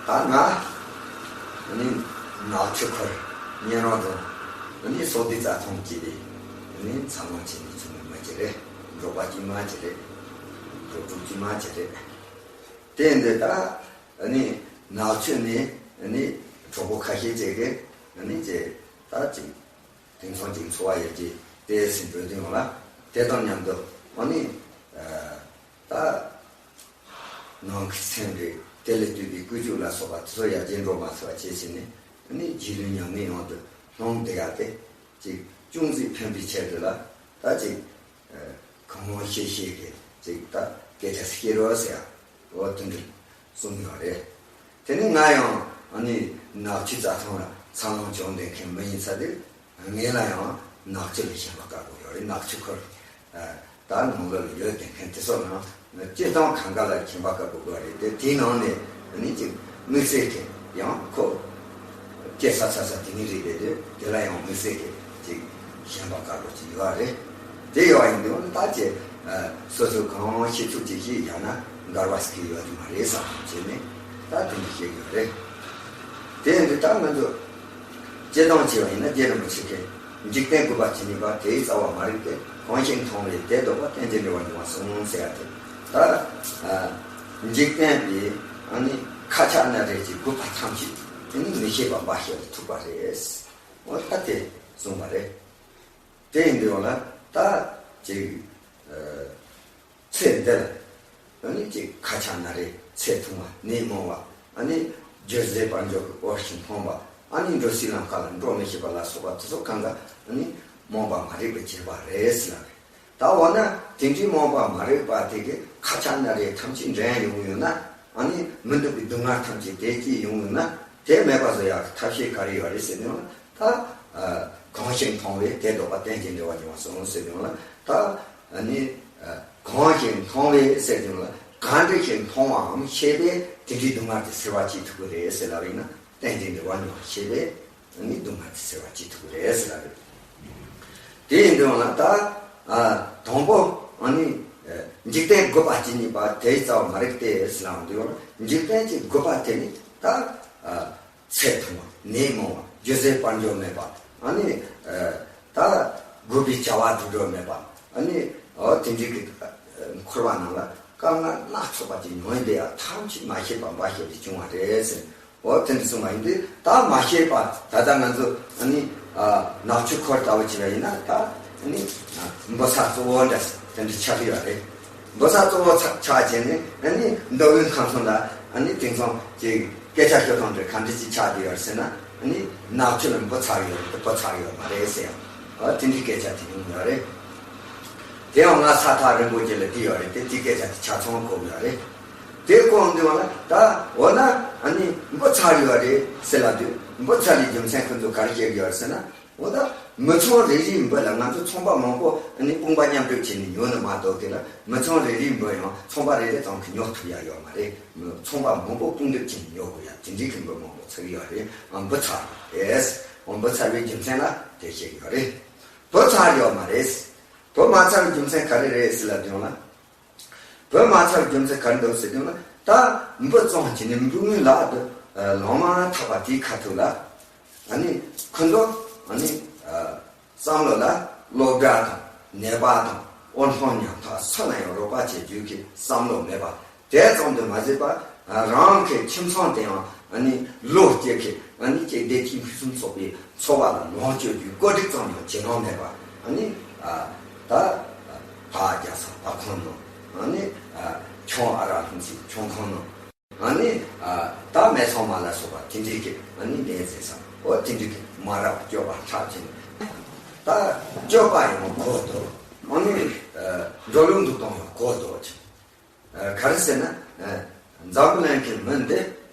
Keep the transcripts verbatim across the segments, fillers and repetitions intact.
ད་ང་ནི་ནག་ཆུ་ཁུལ་གཉན་རོང་རྫོང་ནི་སོག་སྡེ་རྩྭ་ཐང་གི་ནི་འཚར་ལོངས་བྱས་ནས་བྱུང་བའི་མི་ཅིག་རེད། འབྲོག་པ་དཀྱུས་མ་ཅིག་རེད། འབྲོག་ཕྲུག་དཀྱུས་མ་ཅིག་རེད། དེ་འདི་ད་ནི་ནག་ཆུ་ནས་ནི་གྲོགས་པོ་ཁ་ཤས་ཅིག་གིས་ནི་ཅིག་ད་ཅིག་དེང་སང་ཅིག་འཚོ་བ་ཡོད་ཀྱི་དེ་ཟིན་འགྲོ་དུས་ཡོང་ལ། དེ་དང་མཉམ་དུ་ཨ་ནི་ད་ནང་གི་སེམས་རེད། དེ་ལས་བཏུས་པའི་ཀུ་ཅོ་ལ་སོགས་པ་དེ་ཚོ་ཡར་རྒྱས་འགྲོ་མ་ཐུབ་པ་བྱས་ཟིན་ནས་ཨ་ནི་རྗེས་ལུས་ཉམས་ལེན་ཡོང་དུ་སྣང་བསྡད་ཡ་དེ་ཅིག་ཅུང་ཟད་ཕན་པའི་ཆེད་དུ་ལ་ད་ཅིག་གང་མང་ཤེས་ཤེས་ཀྱི་ཅིག་ད་སྐད་ཆ་སྐྱེ་རོགས་ཟེར་ཡ། འོ་དེ་འདྲ་གསུངས་ཡོད་རེད། དེ་ནི་ང་ཡང་ཨ་ནི་ནག་ཆུ་རྩྭ་ཐང་ལ་འཚར་ལོངས་བྱུང་བསྡད་མཁན་མི་ཡིན་ས་དེ། ངེད་ལ་ཡང་ནག་ཆུ་ལ་ཞེན་པ་དཀར་པོ་ཡོད་རེད། ནག་ཆུ་ཁུལ་ད་ནང་ལོགས་ལ་ཡོད་བསྡད་མཁན་དེ་ཚོ་ལ་སྤྱིར་བཏང་གང་ག་ལ་ཞེན་པ་དཀར་པོ་དགོས་རེད་དེ། དེའི་ནང་ནས་ཨ་ནི་ཅིག་དམིགས་བསལ་གྱི་ཡང་ཁོ། སྐྱེ་ས་ཚ་ས་དེ་ནི་རེད་དེ་དེ་དེ་ལ་ཡང་མི་སྲིད་ཀྱི་ཅིག་ཞེན་པ་དཀར་པོ་ཅིག་ཡོད་རེད། དེ་ཡོད་ཡིན་དུས་ད་ཅི་སོ་སོ་གང་ཤེས་ཚུལ་ཅིག་ཤེས་ཡང་ན་འགལ་བ་སྐྱེ་ཡོད་དུ་མ་རེད་བསམ་བྱས་ནས་ད་དེ་འདྲ་བཤད་ཡོད་རེད། དེ་ཡིན་དུས་ད་ང་ཚོ་སྤྱིར་བཏང་བྱས་པ་ཡིན་ན་རྗེ་རིན་པོ་ཆེ་གིས་འཇིག་རྟེན་རྒུད་པ་ཇི་སྙེད་པ་དེ་ཡི་རྩ་བ་མ་རིག་པས། གང་ཞིག་མཐོང་བས་དེ་ལྡོག་པ་རྟེན་ཅིང་འབྲེལ་བར་འབྱུང་བ་གསུངས་ཟེར་ཡ་དེ་ད་འཇིག་རྟེན་པའི་ཨ་ནི་ཁ་ཆག་སྣ་རལ་གྱི་རྒུད་པ་ཐམས་ཅད་དེ་ནི་མི་ཤེས་པ་འབའ་ཞིག་ལ་ཐུག་པ་རེད། འོ་ད་དེ་གསུངས་པ་རེད། དེ་ཡིན་དུས་ལ་ད་ཅིག་ཚེ་འདི་ལ་ཨ་ནི་ཅིག་ཁ་ཆག་སྣ་རལ་ཚེ་ཐུང་བ་ནད་མང་བ་ཨ་ནི་རྒྱུ་ཟད་པར་འགྱུར་གྱི་འོད་ཞིག་མཐོང་བ་ཨ་ནི་འགྲོ་སའི་ལམ་ཁ་ལ་འགྲོ་མི་ཤེས་པ་ལ་སོགས་པ་དེ་ཚོ་གང་ག་ཨ་ནི་རྨོངས་པ་མ་རིག་པའི་བྱེད་པ་རེད་ཟེར་ལ། ད་འོ་ན་དེ་འདྲའི་རྨོངས་པ་མ་རིག་པ་དེ་གི་ཁ་ཆག་སྣ་རལ་ཐམས་ཅད་འདྲེན་ཡོང་ཡོད་ན། ཨ་ནི་མི་འདོད་པའི་སྡུག་བསྔལ་ཐམས་ཅད་དེ་སྐྱེས་ཡོང་ཡོད་ན་དེ་མེད་པ་བཟོ་ཡག་གི་ཐབས་ཤེས་ག་རེ་ཡོད་རེད་ཟེར་ན། ད་གང་ཞིག་མཐོང་བས་དེ་ལྡོག་པ་རྟེན་ཅིང་འབྲེལ་བར་འབྱུང་བ་གསུངས་ཟེར་ན། ད་ཨ་ནི་གང་ཞིག་མཐོང་བས་ཟེར་ན་གང་འདྲ་ཞིག་མཐོང་བའམ་ཤེས་པས་དེ་འདྲའི་སྡུག་བསྔལ་དེ་སེལ་བ་ཅིག་ཐུབ་ཀྱི་རེད་ཟེར་ལབ་ཡིན་ན། རྟེན་ཅིང་འབྲེལ་བར་འབྱུང་བ་ཤེས་པས། ནི་སྡུག་བསྔལ་དེ་སེལ་བ་ཅིག་ཐུབ་ཀྱི་རེད་ཟེར་ལ་རེད། དེ་ཡིན་དུས་ལ་ད་ཨ་དང་པོ་ཨ་ནི་ཨ་འཇིག་རྟེན་རྒུད་པ་ཇི་སྙེད་པ་དེ་ཡི་རྩ་བ་མ་རིག་སྟེ་ཟེར་ལ་འོང་དུས་ལ་འཇིག་རྟེན་གྱི་རྒུད་པ་དེ་ནི་ད་ཨ་ཚེ་ཐུང་བ་ནད་མང་བ་རྒྱུ་ཟད་དཔལ་འབྱོར་མེད་པ་ཨ་ནི་ཨ་ད་རྒུད་པའི་བྱ་བ་སྒྲུབ་འགྲོ་མེད་པ་ཨ་ནི་ཨ་དེ་འདྲའི་གི་འཁོར་བ་ནང་ལ་དཀའ་ངལ་སྣ་ཚོགས་པ་ཅིག་མྱོང་བསྡད་ཡ་ཐམས་ཅད་མ་ཤེས་པ་འབའ་ཞིག་ལས་བྱུང་བ་རེད་ཟེར། འོ་དེ་འདྲ་གསུངས་པ་ཡིན་དུས་ད་མ་ཤེས་པ་ད་ལྟ་ང་ཚོ་ཨ་ནི་ཨ་ནག་ཆུ་ཁུལ་ལྟ་བུ་བྱས་པ་ཡིན་ན་ད་ཨ་ནི་ཨ་འབུ་ཚ་གཙོ་བོ་འདྲ་དེ་འདྲ་ཆགས་ཀྱི་ཡོད་རེད། འབུ་ཚ་གཙོ་བོ་ཆགས་བྱས་ནས་ཨ་ནི་མདོ་དབུས་ཁམས་གསུམ་ལ་ཨ་ནི་དེང་སང་ཅིག་སྐད་ཆ་ཤོད་སྟངས་དེ་ག་འདྲ་ཅིག་ཆགས་བསྡད་ཡོད་རེད་ཟེར་ན། ཨ་ནི་ནག་ཆུ་ལ་འབུ་ཚ་གི་ཡོད་རེད་དེ་འབུ་ཚ་གི་ཡོད་མ་རེད་ཟེར་ཡང་། འོ་དེ་འདྲའི་སྐད་ཆ་དེ་ཡོང་ཡོད་རེད། དེ་ཡང་ང་ས་ཐག་རིང་པོ་ཅིག་ལ་བསྡད་ཡོད་རེད་དེ་དེའི་སྐད་ཆ་དེ་ཆ་ཚང་གོ་གི་ཡོད་རེད། དེ་གོ་འདུག་ན་ད་འོ་ན་ཨ་ནི་འབུ་ཚ་གི་ཡོད་རེད་ཟེར་ལབ་དུས་འབུ་ཚ་བའི་རྒྱུ་མཚན་ཁོ་ཚོ་ག་རེ་བཤད་གི་ཡོད་རེད་ཟེར་ན། འོ་ད་མི་ཚང་རེ་རེའི་འབུ་ལ་ང་ཚོ་ཚོང་པ་མང་པོ་ཨ་ནི་དཔུང་པ་མཉམ་གྲོས་བྱས་ནས་ཉོ་ནི་མ་གཏོགས་གི་ལ་མི་ཚང་རེ་རེའི་འབུ་ཡང་ཚོང་པ་རེ་རེ་ཙམ་གྱིས་ཉོ་ཐུབ་ཡ་ཡོད་མ་རེད། ཚོང་པ་མང་པོ་དཔུང་སྒྲིག་བྱས་ནས་ཉོ་དགོས་ཡ་དེ་འདྲའི་གི་འབུ་མང་པོ་ཚ་གི་ཡོད་རེད། ཨ་འབུ་ཚ་རེད། འོ་འབུ་ཚ་བའི་རྒྱུ་མཚན་ལ་དེ་བཤད་ཀྱི་ཡོད་རེད། འབུ་ཚ་ཡོད་མ་རེད། འབུ་མ་ཚ་བའི་རྒྱུ་མཚན་ག་རེ་རེད་ཟེར་ལབ་དུས་ལ། འབུ་མ་ཚ་བའི་རྒྱུ་མཚན་ག་རེ་འདུག་ཟེར་དུས་ལ་ད་འབུ་བཙོང་བྱས་ནས་འབུ་དངུལ་ལག་ཏུ་ལོང་མ་ཐག་པ་དེའི་ཁ་ཐུག་ལ། ཨ་ནི་ཁོ་ཚོ་ཨ་ནི་བསམ་བློ་ལ་སློབ་གྲྭ་དང་ནད་པ་དང་དབུལ་ཕོངས་ཉམ་ཐག་སུ་ལ་ཡང་རོགས་པ་བྱེད་རྒྱུ་གི་བསམ་བློ་མེད་པ། དེ་ཙམ་དུ་མ་ཟད་པར་རང་གི་ཁྱིམ་ཚང་དེའང་ཨ་ནི་ལོ་གཅིག་གི་ཨ་ནི་གཅིག་བདེ་སྐྱིད་ཕུན་སུམ་ཚོགས་པའི་འཚོ་བ་ལ་ལོངས་སྤྱོད་རྒྱུའི་བཀོད་སྒྲིག་ཙམ་ཡང་བྱེད་ལོང་མེད་པར་ཨ་ནི་ད་ཕར་རྒྱག་ས་ཕར་ཁང་ནང་ཨ་ནི་ཁྱུང་ཨ་རག་ལྷུང་སའི་ཁྱུང་ཁང་ནང་ཨ་ནི་ད་མེ་ཚང་མ་ལ་སོགས་པ་དེ་འདྲའི་གི་ཨ་ནི་ལས་ཟེར་ས་འོ་དེ་འདྲའི་གི་མ་རབས་སྤྱོད་པ་འཁྲབ་ཅིང་ད་སྤྱོད་པ་ཡང་གོ་ལྡོག་ཨ་ནི་འགྲོ་ལུགས་འདུག་སྟངས་ཡང་གོ་ལྡོག་ཅིང་། ག་རེ་ཟེར་ན། འཛམ་བུ་གླིང་གི་མི་འདི་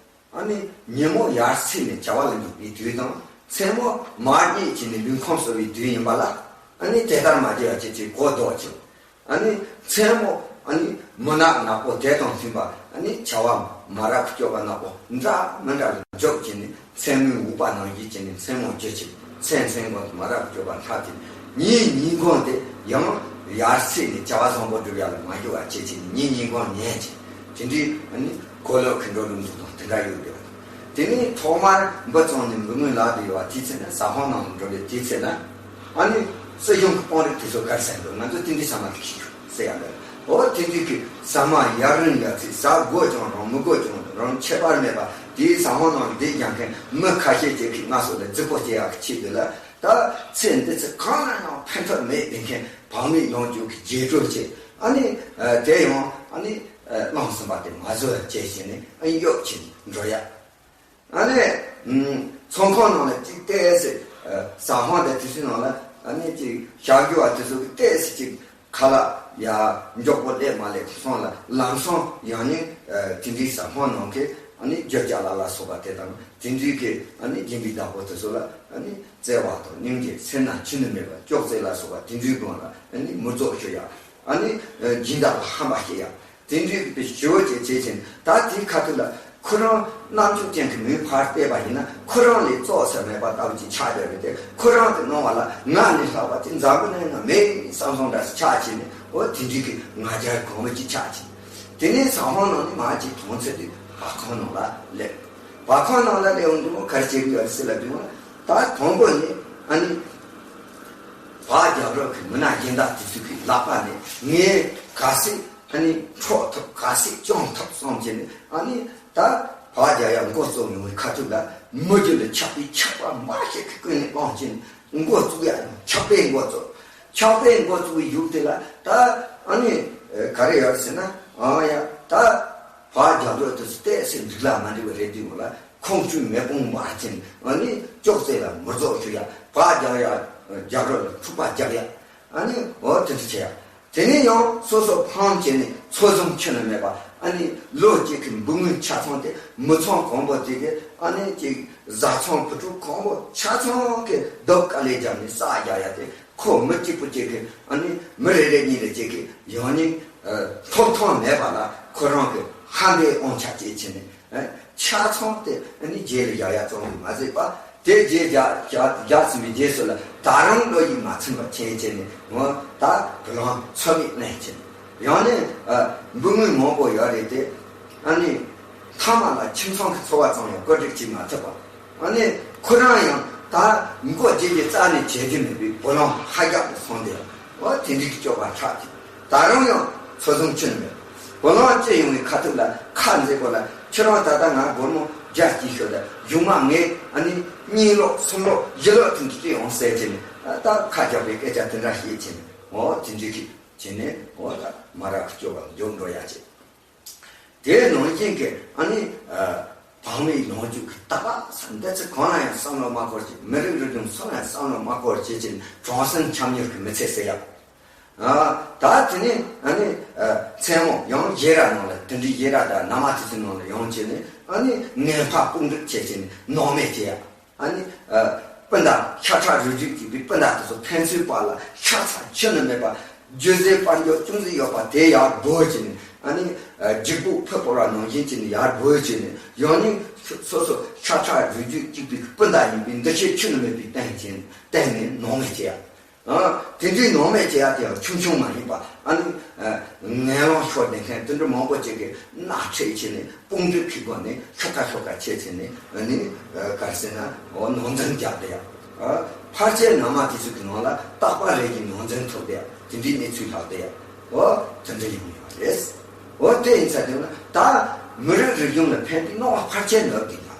ཨ་ནི་ཉིན་མོ་ཡར་སད་ནས་བྱ་བ་ལ་འཇུག་པའི་དུས་དང་མཚན་མོ་མར་གཉིད་ཁྱིམ་ནས་ལུས་ཁམས་གསོ་བའི་དུས་ཡིན་པ་ལ་ཨ་ནི་དེ་ལྟར་མ་བྱས་པ་ཅིག་ཅིག་གོ་ལྡོག་ཅིང་། ཨ་ནི་མཚན་མོ་ཨ་ནི་མུན་ནག་ནག་པོ་དེ་དང་མཐུན་པ་ཨ་ནི་བྱ་བ་མ་རབས་སྤྱོད་པ་ནག་པོ་འདྲ་མི་འདྲ་ལ་འཇོག་བྱས་ནས། མཚན་མོའི་འུག་པ་ནང་བཞིན་བྱས་ནས་མཚན་མོ་འགྱུ་ཕྱིར་མཚན་མཚན་གོང་དུ་མ་རབས་སྤྱོད་པ་འཁྲབ་ཅིང་ཉིན་ཉིན་གུང་དེ་ཡང་ཡར་སད་ནས་བྱ་བ་བཟང་པོ་སྒྲུབ་ཡག་ལ་མ་འགྱུར་བ་བྱེད་ཅིང་ཉིན་ཉིན་གུང་ཉལ་ཅིང་དེ་འདྲའི་ཨ་ནི་གོ་ལོག་གི་འགྲོ་ལུགས་འདུག་སྟངས་དེ་འདྲ་ཡོད་པས། དེ་ནས་ཐོག་མར་འབུ་བཙོངས་ནས་འབུ་སྔོན་ལག་ཏུ་ཡོད་པ་དེའི་ཚེ་ན་ཟ་ཁང་ནང་ལ་འགྲོ་བའི་དེའི་ཚེ་ན། ཨ་ནི་སྲིད་གཞུང་གི་དཔོན་རིགས་དེ་ཚོ་ག་རེ་ཟེར་འདུག་ང་ཚོ་དེ་འདྲའི་ཟ་མ་ཐུབ་ཤེས་ཆུག་ཟེར་ཡ་འདུག་འོ་དེ་འདྲའི་གི་ཟ་མ་ཡར་རིང་ཡར་ཚིག་ཟ་དགོས་ཀྱང་རུང་མི་དགོས་ཀྱང་རུང་ཁྱད་པར་མེད་པ་དེའི་ཟ་ཁང་ནང་བསྡད་རྒྱག་མཁན་མི་ཁ་ཤས་ཀྱིས་ང་ཚོ་ལ་རྫིག་པོ་སྐྱེ་ཡག་གི་ཆེད་དུ་ལ། ད་ཚེ་འདི་ཚེ་གང་ལ་ཡང་ཕན་ཐོགས་མེད་པའི་མཁན་བག་མེད་ལོངས་སྤྱོད་ཀྱི་རྗེས་འགྲོ་བྱེད། ཨ་ནི་དེ་ཡང་ཨ་ནི་རླུང་གསུམ་པ་དེ་མ་བཟོད་བྱས་བྱས་ནས་ཨ་ནི་གཡོག་བྱས་ནས་འགྲོ་ཡ། ཨ་ནི་ཚོང་ཁང་ནང་ལ་ཅིག་ཏོག་ཙམ་ཟ་ཁང་དང་དེ་ཚོའི་ནང་ལ་ཨ་ནི་ཅིག་ཞབས་ཞུ་བ་དེ་ཚོ་གི་ཏོག་ཙམ་ཅིག་ཁ་ལག་ཡ་མགྱོགས་པོ་སླེབས་མ་སླེབས་སོང་ལ་ལམ་སང་ཡང་ནི་དེ་འདྲའི་ཟ་ཁང་ནང་གི་ཨ་ནི་བརྗོད་བྱ་ལ་ལ་སོགས་པ་དེ་དང་དེ་འདྲའི་གི་ཨ་ནི་སྦྱིན་པའི་བདག་པོ་དེ་ཚོ་ལ་ཨ་ནི་བརྩེ་བ་དང་སྙིང་རྗེ་སེར་སྣ་ཁྱོན་ནས་མེད་པ་ཅོག་ཙེ་ལ་སོགས་པ་དེ་འདྲའི་སྒང་ལ་ཨ་ནི་མི་རྫོགས་ཞུ་ཡ། ཨ་ནི་སྦྱིན་བདག་ལ་ཧམ་པ་སྐྱེ་ཡ། དེ་འདྲའི་གི་ཞི་བོ་བཅས་བྱེད་ཅིང་ད་དེའི་ཁ་ཐུག་ལ་ཁོ་རང་རྣམ་ཅོག་ཅན་གྱི་མིའི་ཕར་བལྟས་པ་ཡིན་ན་ཁོ་རང་ལས་བཙོག་ས་མེད་པ་ལྟ་བུ་ཅིག་ཆགས་བསྡད་པ་དེ་ཁོ་རང་གི་སྣང་བ་ལ་ང་ནི་ལྷག་པ་དེ་འཛམ་བུ་གླིང་ན་མེད་བསམ་སོང་འདྲ་ཞིག་ཆགས་ཕྱིན་ནས་འོ་དེ་འདྲའི་གི་ང་རྒྱལ་གང་བ་ཅིག་ཆགས་ཕྱིན། དེ་ནས་ཟ་ཁང་ནང་ནས་མར་ཅིག་ཐོན་ཚེ་དེ་བ་ཁང་ནང་ལ་སླེབས། བ་ཁང་ནང་ལ་སླེབས་འོང་དུས་ག་རེ་བྱེད་ཀྱི་ཡོད་རེད་ཟེར་ལབ་དུས་ད་དང་པོ་ནི་ཨ་ནི་བག་རྒྱག་རོགས་ཀྱི་མི་སྣ་གཞན་དག་དེ་ཚོ་གི་ལག་པ་ནས་ངས་ག་སྲིད་ཨ་ནི་འཕྲོག་ཐུབ་ག་སྲིད་བཅོམ་ཐུབ་བསམ་བྱས་ནས་ཨ་ནི་ད་བག་རྒྱག་ཡ་འགོ་བཙུགས་ཡོང་བའི་ཁ་ཐུག་ལ་མི་རྒྱུད་ལ་ཆགས་པའི་ཆགས་པ་མ་ཤེས་ཀྱི་ཀུན་ནས་སྤངས་བྱས་ནས་འགོ་བཙུགས་ཡ་ཡང་ཆགས་པས་འགོ་བཙུགས། ཆགས་པས་འགོ་བཙུགས་པའི་ཡུལ་དེ་ལ་ད་ཨ་ནི་ག་རེ་ཡོད་ཟེར་ན་ཨ་ཡ་ད་བག་རྒྱག་རོགས་དེ་ཚོ་ཏོག་ཙམ་འགྲིག་ལ་མ་འགྲིག་པ་རེད་དུས་ལ། ཁོང་ཚོའི་མེ་དཔུང་མར་ཐོན། ཨ་ནི་ཅོག་ཙེ་ལ་མི་རྫོགས་ཞུ་ཡ། བག་རྒྱག་ཡ་རྒྱག་རོགས་ལ་འཁྲུག་པ་རྒྱག་ཡ། ཨ་ནི་འོ་དེ་འདྲ་བྱེད་ཡ། དེ་ནས་ཡང་སོ་སོ་ཕམ་བྱས་ནས་འཚོ་བཟུང་ཁྱོན་ནས་མེད་པ། ཨ་ནི་ལོ་གཅིག་གི་འབུ་སྔོན་ཆ་ཚང་དེ་མི་ཚང་གང་པོ་དེ་གི་ཨ་ནི་ཅིག་བཟའ་ཚང་བུ་ཕྲུག་གང་པོ་ཆ་ཚང་གི་རྡོབ་དཀའ་ལས་བརྒྱབ་ནས་བསགས་རྒྱག་ཡ་དེ་ཁོ་མི་གཅིག་པུ་གཅིག་གི་ཨ་ནི་མི་རེ་རེ་གཉིས་རེ་གཅིག་གི་ཡང་ནི་ཐོབ་ཐང་མེད་པ་ལ་ཁོ་རང་གི་ཧམ་པའི་དབང་ཆ་སྤྱད་བྱས་ནས། ཆ་ཚང་དེ་ཨ་ནི་རྗེས་ལ་ཡག་ཡག་བཙོང་གི་མ་ཟད་པ། དེ་རྗེས་རྒྱག་རྒྱག་རྒྱག་ཟིན་པའི་རྗེས་སུ་ལ་ད་རུང་བློ་ཡིད་མ་ཚིམ་པ་བྱས་བྱས་ནས་ངོ་ད་བུ་ལོན་འཚོལ་མེད་ལེན་བྱས་ནས་ཡང་ནས་འབུ་སྔོན་མང་པོ་ཡོད་རེད་དེ། ཨ་ནི་མཐའ་མ་ལ་ཁྱིམ་ཚང་གི་འཚོ་བ་ཙམ་ཡང་བཀོད་སྒྲིག་བྱེད་མ་ཐུབ་པ། ཨ་ནི་ཁོ་རང་ཡང་ད་མགོ་བརྗེ་རྒྱུ་རྩ་ནས་བྱེད་རྒྱུ་མེད་པའི་བུ་ལོན་ཧ་རྒྱབ་ཏུ་སོང་སྟེ་འོ་དེ་འདྲའི་སྤྱོད་པ་ཆགས་ཀྱི་ད་རུང་ཡང་འཚོ་བཟུང་ཁྱོན་མེད། བུ་ལོན་སྤྱི་ཡོང་བའི་ཁ་ཐུག་ལ་ཁ་མཛེས་པོ་ལ་ཁྱེད་རང་ད་ལྟ་ང་སྒོར་མོ་བརྒྱ་སྐྱེས་ཤོག་ད་གཞུག་མ་ངས་ཨ་ནི་གཉིས་ལོག་གསུམ་ལོག་བཞི་ལོག་ཐུན་གྱི་སྤྲད་ཡོང་ཟེར་བྱས་ནས་ད་ཁ་རྒྱབ་པའི་སྐད་ཆ་དེ་འདྲ་བཤད་བྱས་ནས་འོ་དེ་འདྲའི་གི་བྱས་ནས་འོ་ད་མ་རབས་སྤྱོད་པ་མགྱོགས་འགྲོ་ཡ་བྱས། དེའི་ནང་བཞིན་གྱི་ཨ་ནི་བག་མེད་ལོངས་སྤྱོད་ཀྱི་རྟག་པ་འདི་ཚོ་གང་ལ་ཡང་བསམ་བློ་མ་འཁོར་ཅིག་མི་རིགས་རིག་གཞུང་སུ་ལ་ཡང་བསམ་བློ་མ་འཁོར་བྱེད་ཅིང་གྲོང་གསེབ་འཁྱམ་ཉུལ་གྱི་མི་ཚེ་ཟེར་ཡག་ད་དེ་ནི་ཨ་ནི་མཚན་མོ་ཡང་ཡེ་ར་ནང་ལ་དེ་འདྲའི་ཡེ་ར་དང་ན་མ་དེ་ཚོའི་ནང་ལ་ཡོང་བྱས་ནས་ཨ་ནི་ངན་པ་དཔུང་སྒྲིག་བྱེད་ཅིང་ནང་མེད་བྱེད་ཡག་ཨ་ནི་སྤུན་ཟླ་ཤ་ཁྲག་རུས་རྒྱུད་གཅིག་པའི་སྤུན་ཟླ་དེ་ཚོ་ཕན་ཚུན་བར་ལ་ཤ་ཚ་ཁྱོན་ནས་མེད་པ། རྒྱུ་ཟས་དཔལ་འབྱོར་ཅུང་ཟད་ཡོད་པ་དེ་ཡར་སྦོས་བྱས་ནས་ཨ་ནི་ལྗིད་པོ་ཕུ་ཕོར་བ་ནང་བཞིན་བྱས་ནས་ཡར་སྦོས་བྱས་ནས་ཡང་ནི་སོ་སོ་ཤ་ཁྲག་རུས་རྒྱུད་གཅིག་པའི་སྤུན་ཟླ་ཡིན་པའི་འདུ་ཤེས་ཁྱོན་ནས་མེད་པའི་སྟེང་བྱས་ནས་གཏན་ནས་ནང་མེད་བྱེད་ཡ། ཨ། དེ་འདྲའི་ནང་མེད་བྱེད་ཡ་དེ་ཡང་ཆུང་ཆུང་མ་ཡིན་པ་ཨ་ནི་ཨ་ངན་ལོང་ཤོར་བསྡད་མཁན་དེ་འདྲ་མང་པོ་ཅིག་གིས་མནའ་ཁྲིད་བྱས་ནས་དཔུང་སྒྲིག་གི་སྒོ་ནས་ཤོག་ཁ་ཤོག་ཁ་བྱས་བྱས་ནས་ཨ་ནི་ཨ་ག་རེ་ཟེར་ན་འོ་ནང་འཛིང་རྒྱག་བསྡད་ཡ། ཨ་ཕལ་ཆེར་ན་མ་དེ་ཚོ་གི་ནང་ལ་རྟག་པ་རེ་བཞིན་ནང་འཛིང་ཐོབ་བསྡད་ཡ་དེ་འདྲའི་གནས་ཚུལ་ལྷག་བསྡད་ཡ། འོ་དེ་འདྲ་ཡོང་ཡོད་རེད། འོ་དེ་ཡིན་ཙང་དེ་ན་ད་མི་རིགས་རིག་གཞུང་ལ་ཕན་པའི་སྣང་བ་ཕལ་ཆེར་ནོར་གི་འདུག་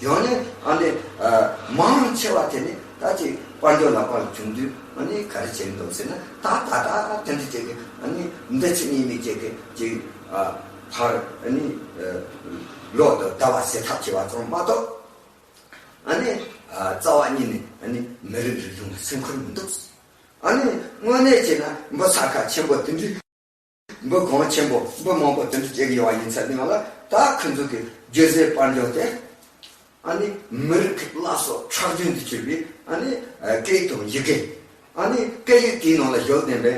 ཡང་ནི་ཨ་ནི་ཨ་མང་ཆེ་བ་དེ་ནི་ད་ཅིག་དཔལ་འབྱོར་ལག་པ་ལ་བྱུང་དུས་ཨ་ནི་ག་རེ་བྱེད་འདུག་ཟེར་ན་ད་ད་ད་དེ་འདྲ་བྱེད་གི་ཨ་ནི་འདི་ཚེ་གཉིས་མི་བྱེད་གི་ཅིག་ཨ་ཕར་ཨ་ནི་ཨ་ལོག་ཏུ་ཟླ་བ་ཟེར་ཐབས་བྱེད་པ་ཙམ་མ་གཏོགས་ཨ་ནི་ཨ་རྩ་བ་ཉིད་ནས་ཨ་ནི་མི་རིགས་རིག་གཞུང་ལ་སེམས་ཁུར་མི་འདུག་ཨ་ནི་དངོས་གནས་བྱས་ན་འབུ་ས་ཁ་ཆེན་པོ་དེ་འདྲའི། འབུ་གོང་ཆེན་པོ་འབུ་མང་པོ་དེ་འདྲ་སྐྱེ་གི་ཡོད་པ་ཡིན་ཚེ་ནང་ལ་ད་ཁོ་ཚོ་གི་རྒྱུ་ཟས་དཔལ་འབྱོར་དེ་ཨ་ནི་མི་རིགས་ཀྱི་བླ་སྲོག་ཁྲག་རྒྱུན་དུ་གྱུར་པའི་ཨ་ནི་སྐད་ཡིག་དང་ཡི་གེ། ཨ་ནི་སྐད་ཡིག་དེའི་ནང་ལ་བཞུགས་བསྡད་པའི་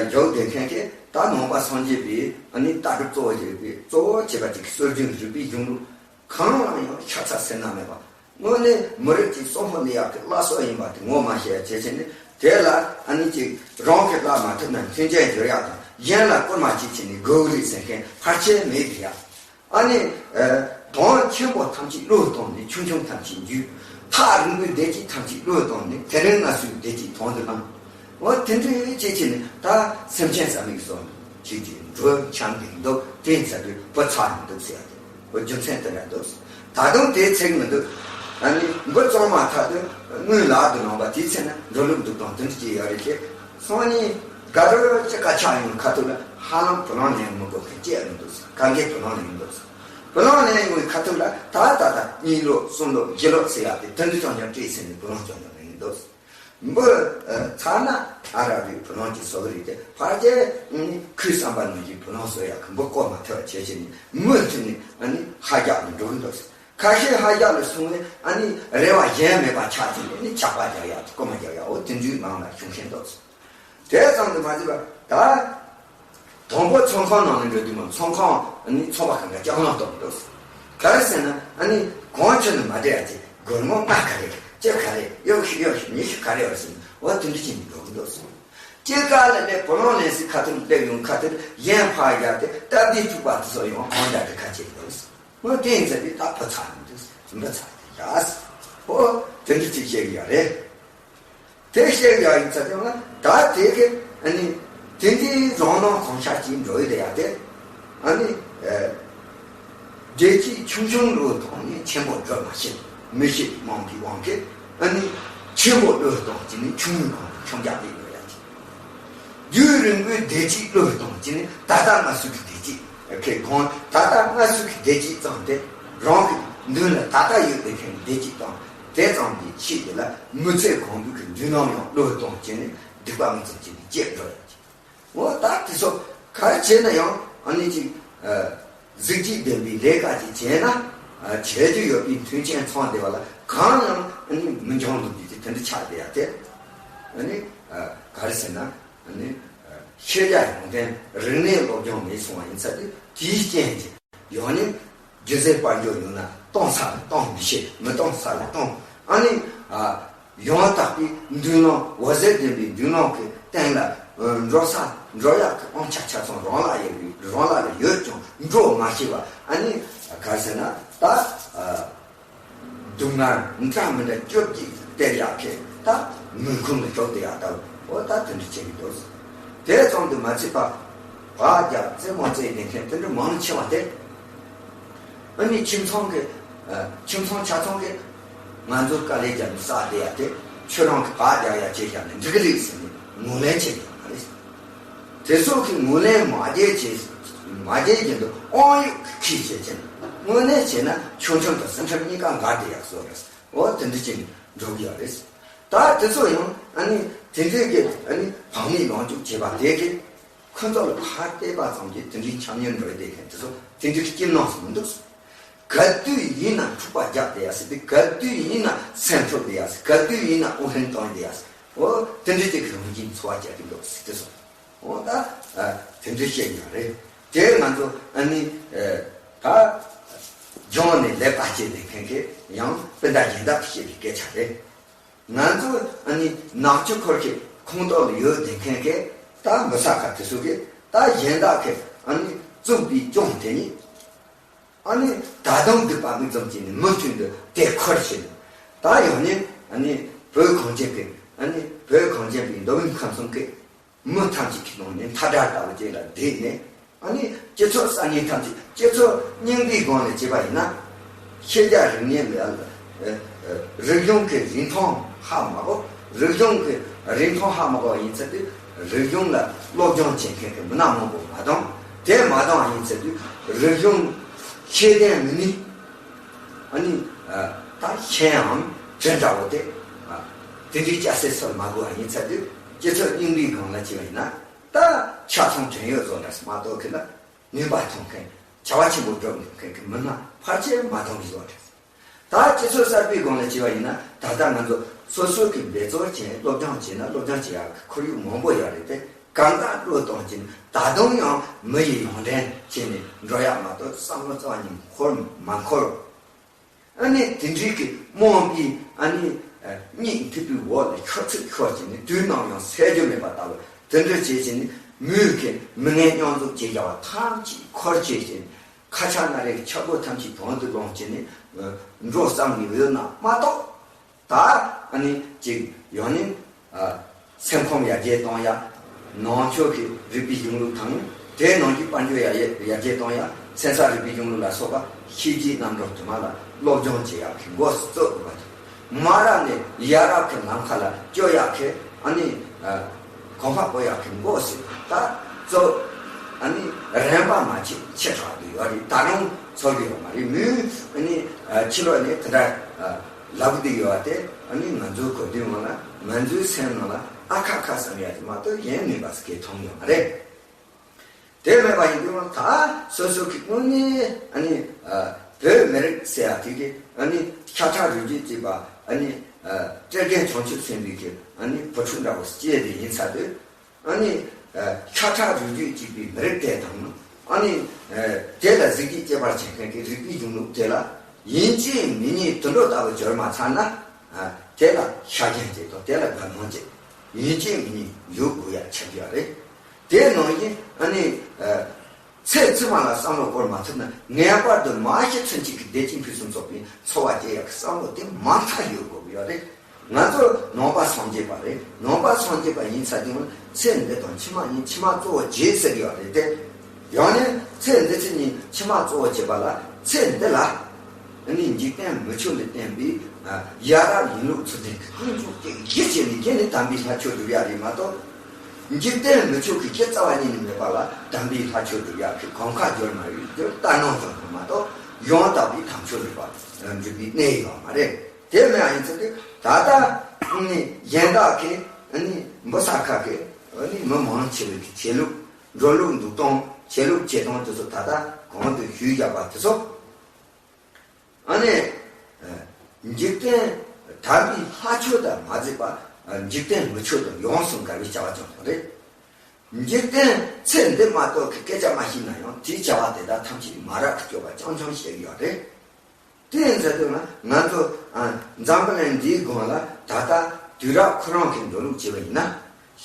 བཞུགས་བསྡད་མཁན་གྱི་ད་ནང་པ་སངས་རྒྱས་པའི་ཨ་ནི་ལྟ་གྲུབ་གཙོ་བོ་ཞིག་གི་གཙོ་བོ་བྱས་པ་ཅིག་གི་སྲོལ་རྒྱུན་རིག་པའི་གཞུང་ལུགས། གང་ལ་ཡང་ཤ་ཚ་སེར་སྣ་མེད་པ། དངོས་གནས་མི་རིགས་ཀྱི་གསོན་པོ་གནས་ཡག་གི་བླ་སྲོག་ཡིན་པ་དེ་ངོ་མ་ཤེས་ཡ་བྱེད་ཆེད་ནི་དེ་ལ་ཨ་ནི་ཅིག་རང་གི་བླ་མ་ཐུབ་ན་མཐུན་རྐྱེན་སྦྱོར་ཡག་དང་གཞན་ལ་སྐུལ་མ་བྱེད་ཆེད་ནི་དགོས་རིགས་ཟེར་མཁན་ཕལ་ཆེར་མེད་དེ་ཡ། ཨ་ནི་ཨ་ དོན་ཆེན་པོ་ཐམས་ཅད་བློས་བཏང་ནས་ཆུང་ཆུང་ཐམས་ཅད་འཇུག་ཐག་རིང་པོའི་བདེ་སྐྱིད་ཐམས་ཅད་བློས་བཏང་ནས་དེ་རིང་ང་སོའི་བདེ་སྐྱིད་དོན་དུ་བླངས། འོ་དེ་འདྲའི་བྱས་བྱས་ནས་ད་སེམས་ཅན་བསམ་ཡས་བཟོ་ནས་བྱས་ཀྱི་འགྲོ་འཆམ་གྱི་འདུག་དེ་ཚ་དུས་བུ་ཚ་མི་འདུག་ཟེར་ཡ་དེ། འོ་རྒྱུ་མཚན་དེ་འདྲ་འདུག་ད་དུང་དེ་ཚེགས་མི་འདུག་ཨ་ནི་འབུ་གཙང་མ་ཐག་ཏུ་དངུལ་ལག་ཏུ་ལོངས་པ་དེའི་ཚེ་ན་འགྲོ་ལུགས་འདུག་དང་དོན་གྱི་ཡོད་རེད་ཅེས་སོང་ནི་དགའ་རོགས་ཅི་དཀའ་ཆག་ཡོང་ཁ་ཐུག་ལ་ཧ་ལམ་བུ་ལོན་ལེན་མི་དགོས་མཁན་ཅི་ཡང་མི་འདུག་གང་གའི་བུ་ལོན་ལེན་མི་འདུག་བུ་ལོན་ལེན་ཡོང་བའི་ཁ་ཐུག་ལ་ད་ད་ད་གཉིས་ལོ་གསུམ་ལོ་བཞི་ལོ་ཟེར་ཡག་དེ་དོན་དུ་ཅང་ཅང་བྲིས་ཟིན་ནས་བུ་ལོན་ཅང་ཅང་ལེན་གྱི་འདུག་འབུ་ཚ་ན་ཨ་རག་རིགས་བུ་ལོན་གྱི་བཟོ་གི་རེད་དེ་ཕལ་ཆེར་ཁོའི་བསམ་པ་ནང་བཞིན་བུ་ལོན་བཟོ་ཡག་གི་འབུ་བརྐོ་མ་ཐུབ་བྱས་བྱས་ནས་མུ་མཐུད་ནས་ཨ་ནི་ཧ་རྒྱག་ནས་འགྲོ་གི་འདུག་ཁ་ཤས་ཧ་རྒྱག་ལ་སོང་ནས་ཨ་ནི་རེ་བ་གཞན་མེད་པ་ཆགས་ཚེ་ཨ་ནི་ཆག་པ་རྒྱག་ཡག་རྐུ་མ་རྒྱག་ཡག་འོ་དེ་འདྲའི་ནང་ལ་བྱུང་བཞིན་འདུག་དེ་ཙམ་དུ་མ་ཟད་པ་ད། དང་པོ་ཚོང་ཁང་ནང་ནས་འགྲོ་དུས་མ་ཚོང་ཁང་ནི་ཚོང་པ་གང་ག་ལྕགས་ལམ་གཏོང་འདུག་ག་རེ་ཟེར་ན་ཨ་ནི་གོང་ཆུ་ནི་མ་བསྡད་ཡ་ཅིག་སྒོར་མོ་ལྔ་ག་རེ་བཅུ་ག་རེ་གཡོག་ཤི་གཡོག་ཤི་ཉི་ཤུ་ག་རེ་བར་ཟིན་འོ་དེ་འདྲ་ཅིག་ནི་འགྲོ་གི་འདུག་སྐྱེ་ཀ་ལ་སླེབས་བུ་ལོན་ལེན་སའི་ཁ་ཐུག་སླེབས་ཡོང་ཁ་ཐུག་གཞན་ཕར་བཞག་སྟེ་སྟབས་བདེ་ཕྱུག་པ་དེ་ཚོ་ཡང་གང་འདྲ་གི་ཁ་ཕྱེ་འདུག་འོ་དེ་ཡིན་ཚེ་དེ་ད་བུ་ཚ་ནི་འདུག་འབུ་ཚ་དེ་ཡ་འོ་དེ་འདྲ་ཅིག་བཤད་གི་ཡོད་རེད། དེ་བཤད་ཡག་ཡིན་ཚ་དེ་ལ་ད་དེ་གི་ཨ་ནི་དེ་འདྲའི་རང་སྣང་གང་ཤར་གྱིས་འགྲོ་ཡི་དེ་ཡག་དེ་ཨ་ནི་བདེ་སྐྱིད་ཆུང་ཆུང་བློས་བཏང་ནས་ཆེན་པོ་སྒྲུབ་མ་ཤེས་མི་ཤེས་མང་གི་དབང་གིས་ཨ་ནི་ཆེན་པོ་བློས་བཏང་གྱི་ནི་ཆུང་ངུའི་གང་དུ་ཆུང་རྒྱག་དེ་ཡོད་ཡག་གི་རྒྱུན་རིང་པོའི་བདེ་སྐྱིད་བློས་བཏང་གྱི་ནི་ད་ལྟ་ང་ཚོ་གི་བདེ་སྐྱིད། ཁེ་གོང་ད་ལྟ་སྔ་ཕྱི་གི་བདེ་སྐྱིད་ཙམ་དེ་རང་གི་མདུན་ལ་ད་ལྟ་ཡོད་པའི་ཁེ་བདེ་སྐྱིད་དང་དེ་ཙམ་གྱི་ཆེད་དེ་ལ་མི་ཚེ་གང་པོའི་གི་མདུན་ལམ་ཡང་བློས་གཏོང་བྱས་ནས་སྡིག་པ་མི་ཚེ་གཅིག་ནས་སྐྱེལ་འགྲོ་ཡ་གི། འོ་ད་དེ་ཚོ་ག་རེ་བྱས་ན་ཡང་ཨ་ནི་ཅིག་གཟི་བརྗིད་ལྡན་པའི་ལས་ཀ་ཅིག་བྱས་ན་བྱེད་རྒྱུ་ཡོད་པའི་མཐུན་རྐྱེན་ཚང་བསྡད་པ་ལ་གང་ཡང་ཨ་ནི་མི་འགྱང་འདུག་རྒྱུ་དེ་དེ་འདྲ་ཆགས་བསྡད་ཡ་དེ་ཨ་ནི་ག་རེ་ཟེར་ན་ཨ་ནི། ཤེས་བྱ་ཡོན་ཏན་རིག་གནས་སློབ་སྦྱོང་མེད་སོང་བ་ཡིན་ཚ་དུས་དེའི་རྐྱེན་གྱིས་ཡང་ནི་རྒྱུ་ཟས་དཔལ་འབྱོར་ཡོད་ན་གཏོང་ས་ལ་གཏོང་མི་ཤེས་མི་གཏོང་ས་ལ་གཏོང་ཨ་ནི་ཡང་དག་པའི་མདུན་ལམ་འོད་ཟེར་ལྡན་པའི་མདུན་ལམ་གྱི་སྟེང་ལ་འགྲོ་ས་འགྲོ་ཡག་གི་དབང་ཆ་ཆ་ཚང་རང་ལ་ཡོད་རང་ལ་ལ་ཡོད་ཀྱང་འགྲོ་མ་ཤེས་པ་ཨ་ནི་ག་རེ་ཟེར་ན་ད། སྡུག་བསྔལ་འདྲ་མི་འདྲ་བཅོ་བརྒྱད་སྟེར་ཡག་གི་ད་མུན་ཁུང་ལ་ཞོག་བསྡད་ཡག་ད་འོ་ད་དེ་འདྲ་བྱེད་ཀྱི་འདུག་དེ་ཙམ་དུ་མ་ཚད་པ་བག་རྒྱག་རྩེད་མོ་རྩེ་ནས་མཁན་དེ་འདྲ་མང་ཆེ་བ་དེ་ཨ་ནི་ཁྱིམ་ཚང་གི་ཁྱིམ་ཚང་ཆ་ཚང་གི་ང་ཚོ་དཀའ་ལས་རྒྱབ་ནས་བསགས་བསྡད་ཡག་དེ་ཁྱོད་རང་གི་བག་རྒྱག་ཡག་བྱས་བཞག་ནས་འགྲིག་གི་རེད་ཟེར་ནས་ངོས་ལེན་བྱས་ཡོད་མ་རེད། དེ་ཚོ་གི་ངོས་ལེན་མ་བྱས་བྱས་མ་བྱས་བཞིན་དུ་དབང་ཡོད་ཀྱི་ཁྱི་བྱས་བྱས་ན་དངོས་གནས་བྱས་ན་ཆུང་ཆུང་དང་སེམས་ཁྲལ་གཉིས་ཀ་འགལ་ཏེ་ཡག་བཟོ་རེད། འོ་དེ་འདྲ་བྱས་ནས་འགྲོ་གི་ཡོད་རེད། ད་དེ་ཚོ་ཡང་ཨ་ནི་དེ་འདྲའི་གི་ཨ་ནི་བག་མེད་ལོངས་སྤྱོད་བྱས་པ་དེ་གི་ཁོ་ཚོ་ལ་ཕར་བལྟས་པ་ཙམ་གྱིས་དེ་འདྲའི་ཆ་སྙོམས་འགྲོ་བསྡད་མཁན་དེ་ཚོ་དེ་འདྲའི་སྐྱིད་སྣང་སུ་མི་འདུག་ག་དུས་ཡིན་ན་འཁྲུག་པ་རྒྱག་བསྡད་ཡག་ཟེར་ཏེ་ག་དུས་ཡིན་ན་སེམས་འཁྲུག་བསྡད་ཡག་ཟེར་ག་དུས་ཡིན་ན་དབུགས་ལྷན་གཏོང་བསྡད་ཡག་ཟེར། འོ་དེ་འདྲ་ཅིག་གི་རང་བཞིན་འཚོ་བ་སྐྱེལ་གྱི་འདུག་ཟེར་དེ་སོང་། འོ་ད་དེ་འདྲ་བཤད་ཀྱི་ཡོད་རེད། དེ་ང་ཚོ་ཨ་ནི་ད་སྦྱོང་ནས་ལས་ཀ་བྱེད་བསྡད་མཁན་གྱི་ཡང་སྤུན་ཟླ་གཞན་དག་གིས་བཤད་པའི་སྐད་ཆ་རེད། ང་ཚོ་ཨ་ནི་ནག་ཆུ་འཁོར་གྱི་ཁོངས་གཏོགས་ལ་ཡོད་བསྡད་མཁན་གྱི་ད་མི་ས་ཁ་དེ་ཚོ་གིས་ད་གཞན་དག་གིས་ཨ་ནི་བཙུགས་པའི་སྦྱོང་དེ་ནི། ཨ་ནི་ད་དུང་སྡིག་པ་མིག་ཙམ་གྱིས་ནི་མུ་མཐུད་དུ་དེ་འཁོར་བཞིན། ད་ཡང་ནི་ཨ་ནི་བོད་གངས་ཅན་པའི་ཨ་ནི་བོད་གངས་ཅན་པའི་མདོ་དབུས་ཁམས་གསུམ་གྱི་མི་ཐམས་ཅད་ཀྱི་ནང་ནས་མཐའ་བྲལ་ལྟ་བུ་ཅིག་ལ་བསྡད་ནས་ཨ་ནི་སྤྱི་ཚོགས་གསར་རྙིང་ཐམས་ཅད་སྤྱི་ཚོགས་རྙིང་པའི་སྒང་ལ་བྱས་པ་ཡིན་ན་ཤེས་བྱ་རིག་གནས་ལ་རིག་གཞུང་གི་རིན་ཐང་ཧ་མ་གོ་རིག་གཞུང་གི་རིན་ཐང་ཧ་མ་གོ་ཡིན་ཚེ་དུས་རིག་གཞུང་ལ་སློབ་སྦྱོང་བྱེད་མཁན་གྱི་མི་སྣ་མང་པོ་མ་འདང་། དེ་མ་འདང་ཡིན་ཚེ་དུས་རིག་གཞུང་ཤེས་ལྡན་མི་སྣའི་ཨ་ནི་ད་ཤེས་ཡང་དྲན་འདྲ་བོ་དེ་དེ་འདྲའི་སྐྱ་སེར་སོར་མ་དགོས་པ་ཡིན་ཚེ་དུས་སྤྱི་ཚོགས་རྙིང་པའི་སྒང་ལ་བྱས་པ་ཡིན་ན་ད་ཆ་ཚང་དྲན་ཡོད་བཟོ་འདྲ་མ་གཏོགས་ཁྱེད་ལ་ནུས་པ་ཐོན་མཁན་བྱ་བ་ཆེན་པོ་སྒྲུབ་མཁན་གྱི་མི་སྣ་ཕལ་ཆེར་མ་འདང་གི་བཟོ་འདྲ། ད་སྤྱི་ཚོགས་གསར་པའི་སྒང་ལ་བྱས་པ་ཡིན་ན་ད་ལྟ་ང་ཚོ་སོ་སོ་གི་འབད་རྩོལ་བྱས་སློབ་སྦྱོང་བྱས་ན་སློབ་སྦྱོང་བྱེད་ཡག་གི་ཁོར་ཡུག་མང་པོ་ཡོད་རེད་དེ་གང་ག་བློས་གཏོང་བྱས་ནས་ད་དུང་ཡང་མི་ཡི་ཡོངས་འདྲེན་བྱས་ནས་འགྲོ་ཡག་མ་གཏོགས་བསམ་བློ་རྩ་བ་ཉིད་འཁོར་མ་འཁོར། ཨ་ནི་དེ་འདྲའི་གི་རྨོངས་པའི་ཨ་ནི་གཉིད་མཐུག་པའི་འོག་ལ་ཤོར་ཚུལ་ཤོར་བྱས་ནས་དུས་ནམ་ཡང་སེལ་རྒྱུ་མེད་པ་ལྟ་བུ་དེ་འདྲ་བྱས་བྱས་ནས་མོས་གི་མི་ངན་མཉམ་འཛོམས་བྱེད་བྱ་བ་ཐམས་ཅད་འཁོར་བྱས་བྱས་ནས། ཁ་ཆག་སྣ་རལ་གྱི་ཆག་སྒོ་ཐམས་ཅད་བོན་དུ་བླངས་བྱས་ནས་འགྲོ་བསམ་གྱི་ཡོད་ན་མ་གཏོགས། ད་ཨ་ནི་ཅིག་ཡང་ནི་ཨ་སེམས་ཁམས་ཡར་རྒྱས་གཏོང་ཡ། ནང་ཆོས་ཀྱི་རིག་པའི་གཞུང་ལུགས་དང་། དེའི་ནང་གི་དཔལ་འབྱོར་ཡར་རྒྱས་ཡར་རྒྱས་གཏོང་ཡ། ཚན་རྩལ་རིག་པའི་གཞུང་ལུགས་ལ་སོགས་པ་ཤེས་བྱའི་རྣམ་གྲངས་དུ་མ་ལ་སློབ་སྦྱོང་བྱེད་ཡག་གི་འགོ་བཙུགས་དགོས་པ་དང་། མ་རབས་ནས་ཡ་རབས་ཀྱི་ལམ་ཁ་ལ་སྐྱོད་ཡག་གི་ཨ་ནི་ཨ་གོམ་པ་སྤོ་ཡག་གི་འགོ་ཟེར་ད་གཙོ་ཨ་ནི་རིམ་པ་མ་ཆད་ཆེ་དྲགས་བསྡད་ཡོད་རེད། ད་རུང་ཚོར་གི་ཡོད་མ་རེད། མོས་ཨ་ནི་ཨ་ཕྱི་ལོགས་ནས་དེ་འདྲ་ཨ་ལབ་བསྡད་ཡོད་པ་དེ་ཨ་ནི་ང་ཚོའི་གོ་དོན་ངོ་ལ་ང་ཚོའི་སེམས་ནང་ལ་ཨ་ཁ་ཁ་བསམ་ཡག་དེ་མ་གཏོགས་གཞན་མེད་པ་ཟེར་གི་མཐོང་ཡོད་མ་རེད། དེ་མེད་པ་ཡིན་དུས་ད་སོ་སོ་གི་དངོས་གནས་ཨ་ནི་ཨ་བོད་མི་རིགས་ཟེར་ཡག་དེ་གི་ཨ་ནི་ཤ་ཁྲག་རུས་རྒྱུད་གཅིག་པ་ཨ་ནི་ཨ་བཀྲས་མགོན་བྱང་ཆུབ་སེམས་དཔའི་གི་ཨ་ནི་བུ་ཕྲུག་འདྲ་བོ་སྐྱེས་དེ་ཡིན་ཚར་དུས། ཨ་ནི་ཨ་ཤ་ཁྲག་རུས་རྒྱུད་གཅིག་པའི་མི་རིགས་དེ་དང་། ཨ་ནི་ཨ་དེ་ལ་གཟི་བརྗིད་སྐྱེད་པར་བྱེད་མཁན་གྱི་རིག་པའི་གཞུང་ལུགས་དེ་ལ་ཡིན་གཅིག་མིན་གཉིས་དུད་འགྲོ་ལྟ་བུ་གྱུར་མ་ཚར་ན། ཨ་དེ་ལ་ཤ་རྒྱན་གཅིག་དང་དེ་ལ་དགའ་སྣང་གཅིག་ཡིན་གཅིག་མིན་གཉིས་ཡོད་དགོས་ཡ་ཆགས་ཀྱི་ཡོད་རེད། དེ་ནང་བཞིན་ཨ་ནི་ཨ་ཚེ་ཕྱི་མ་ལ་བསམ་བློ་བསྐོར་མ་ཐུབ་ན་ངེས་པར་དུ་མ་ཤི་ཚུན་ཆད་ཀྱི་བདེ་སྐྱིད་ཕུན་སུམ་ཚོགས་པའི་འཚོ་བ་སྐྱེལ་ཡག་གི་བསམ་བློ་དེ་མང་དག་ཡོད་དགོས་ཀྱི་ཡོད་རེད། ང་ཚོ་ནང་པ་སངས་རྒྱས་པ་རེད། ནང་པ་སངས་རྒྱས་པ་ཡིན་ཚར་དུས་ཚེ་འདི་དང་ཕྱི་མ་གཉིས་ཕྱི་མ་གཙོ་བོ་བྱེད་ཟེར་གྱི་ཡོད་རེད་དེ། ཡང་ན་ཚེ་འདི་ཕྱི་གཉིས་ཕྱི་མ་གཙོ་བོ་བྱེད་པ་ལ་ཚེ་འདི་ལ་ནི་འཇིག་རྟེན་མི་ཆོས་ལ་བརྟེན་པའི་ཡ་རབས་ཡིན་ལུགས་ཚུལ་ལྡན་གྱི་ཀུན་སྤྱོད་ཅིག་གཞི་བྱས་ནས་རྒྱུན་ནས་དམ་པའི་ལྷ་ཆོས་སྒྲུབ་ཡ་རེད་མ་གཏོགས། འཇིག་རྟེན་མི་ཆོས་ཀྱི་གཞི་རྩ་བ་ཉིད་ནས་མེད་པ་ལ་དམ་པའི་ལྷ་ཆོས་སྒྲུབ་ཡག་གི་གོམ་ཁ་སྦྱོར་མ་ཡོད་རྒྱུར་ལྟ་སྣང་ཙམ་དུ་མ་གཏོགས་ཡང་དག་པའི་དམ་ཆོས་སྒྲུབ་པ་སྒྲུབ་པའི་གནས་ཡོད་མ་རེད། དེ་མིན་ཡང་ཡིན་ཚུལ་དུ་ད་ལྟ་ནི་གཞན་དག་གི་ནི་འབུ་ས་ཁ་གི་ནི་མི་མང་ཆེ་བའི་གི་ཆོས་ལུགས་འགྲོ་ལུགས་འདུག་སྟངས་ཆོས་ལུགས་བྱེད་སྟངས་དེ་ཚོ་ད་ལྟ་གོང་དུ་ཞུས་བཞག་པ་དེ་ཚོ། ཨ་ནི། འཇིག་རྟེན་དམ་པའི་ལྷ་ཆོས་དང་མ་བརྩིས་པ། འཇིག་རྟེན་མི་ཆོས་དང་ཡོངས་སུ་འགལ་བའི་བྱ་བ་ཅན་དག་རེད། འཇིག་རྟེན་ཚེ་འདི་མ་གཏོགས་ཀྱི་སྐད་ཆ་མ་ཤེས་ན་ཡང་དེའི་བྱ་བ་དེ་དག་ཐམས་ཅད་མ་རབས་ཀྱི་སྤྱོད་པ་རྐྱང་རྐྱང་བཤད་ཀྱི་ཡོད་རེད། དེ་ཡིན་ཟེར་དུས་ན་ང་ཚོ་འཛམ་བུ་གླིང་འདིའི་སྒང་ལ་ད་ལྟ་དུས་རབས་ཁོ་རང་གི་འགྲོ་ལུགས་བྱས་པ་ཡིན་ན།